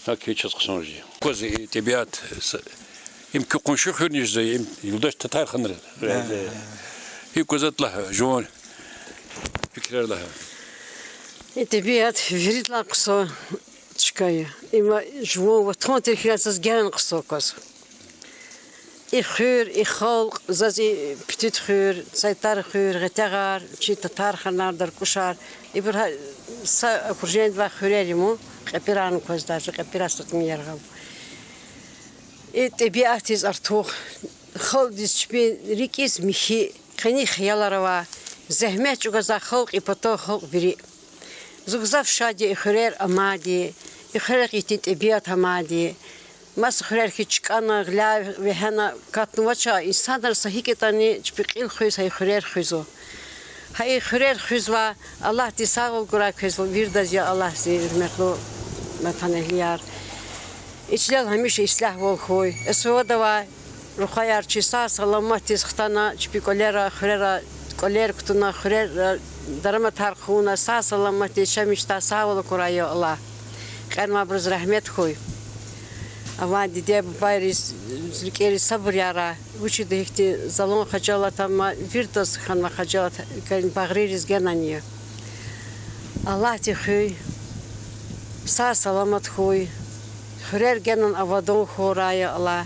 Гьакӏ чаз хъсан жи. Кваз и тӏебиат, с-, им куь къунши хуьрни жезва, им юлдаш татар ханра. Гьикӏ кваз атла жуван фикирар лагь. И тӏебиат виридалай хъсан чка я. Има жуван ватан тир хьиз заз генани хъсан кваз. И хуьр, и халкь, заз и Путед хуьр, Сайтар хуьр, Гъетягъар, чи татар ханар, Даркушар. Ибур гьа са окружениедивай хуьрер я ман, Кьепӏирарни кваз даже, Кьепӏира са тӏимил яргъал. И тӏебиатдиз артух, халкьдиз чпин рикӏиз михьи, къени хиялар авай, зегьмет чӏугвазвай халкь, и патав халкь вири. Зун гзаф шад я и хуьрер амайди, и хуьрерихъ ихьтин тӏебиат амайди. Маса хуьрер хьиз чкӏана, гъиляй вегьена, катнавача инсанар са гьикӏ ятӏани чпи кьил хуьз гьа и хуьрер хуьзва. Гьа и хуьрер хуьзвай, Аллагьди сагъвал гурай квез виридаз, я Аллагь, зи гьуьрметлу ватанэгьлияр. И чилел гьамиша ислягьвал хьуй. СВО-да авай рухваяр чи сагъ-саламатдиз хтана, чпи кӏвалера, хуьрера кӏвалер кутуна, хуьрера дараматар хъувуна, сагъ-саламатдиз яшамиш хьурай, сагъвал акурай, я Аллагь. Кьенвайбуруз рагьмет хьуй. Авай диде-бубайриз, рикӏериз сабур ярай. Вучиз лагьайтӏа ихьтин залан хажалат ама, виридаз хьанвай хажалат, багъририз генани я. Аллагьди хуьй, сагъ-саламат хьуй, хуьрер генани абадан хьурай, я Аллагь.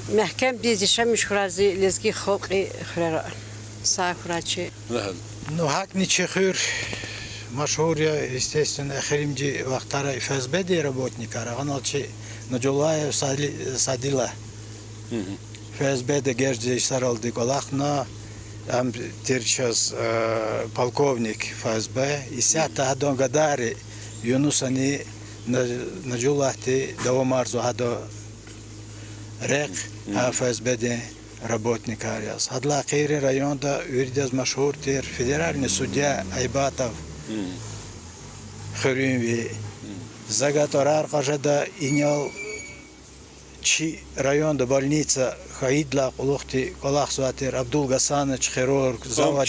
Мягькемдиз яшамиш хьурай зи лезги халкьдин хуьрера. Сагъ хьурай чи. Ну, гьакӏни чи хуьр машгьур я, естественно, эхиримжи вахтара ФСБ-дин работникар, агъанал чи Нажулаев Сали-, Садила ФСБ-да гежда йисаралди кӏвалахна, ам тир чаз, э, полковник ФСБ, исятда гьадан гадайри Юнусани На-, Нажулаевди давамарзава гьадан рехъ, гьа ФСБ-дин работникар яз. Гьадалай гъейри районда виридаз машгьур тир федеральный судья Айбатов хуьруьнви. За гатӏарар къажада инал чи районда больница хьайидалай кьулухъди кӏвалахзавай тир Абдулгасанович, хирург, зав.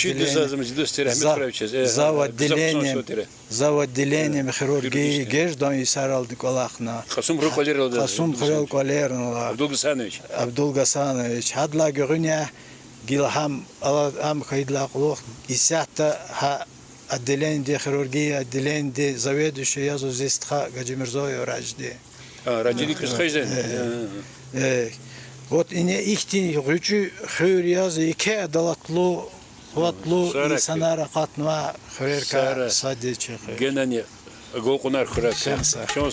Зав отделением, зав. Отделением хирургии геждан йисаралди кӏвалахна. Кьасумхуьрел кӏвалернала. Абдулгасанович. Абдулгасанович. Гьадалай гуьгъуьниз гила гьам, ала-, ам хьайидалай кьулухъ исятда гьа отделениедин, хирургия отделениедин заведующий язва зи стха Гаджимирзоев Ражди. А, Раждини куь стха я? Вот ине ихьтин гъвечӏи хуьр яз, еке адалатлу, къуватлу инсанар акъатнавай хуьрерикай сад я чи хуьр. Генани агалкьунар хьурай. Чан сагъ хьуй.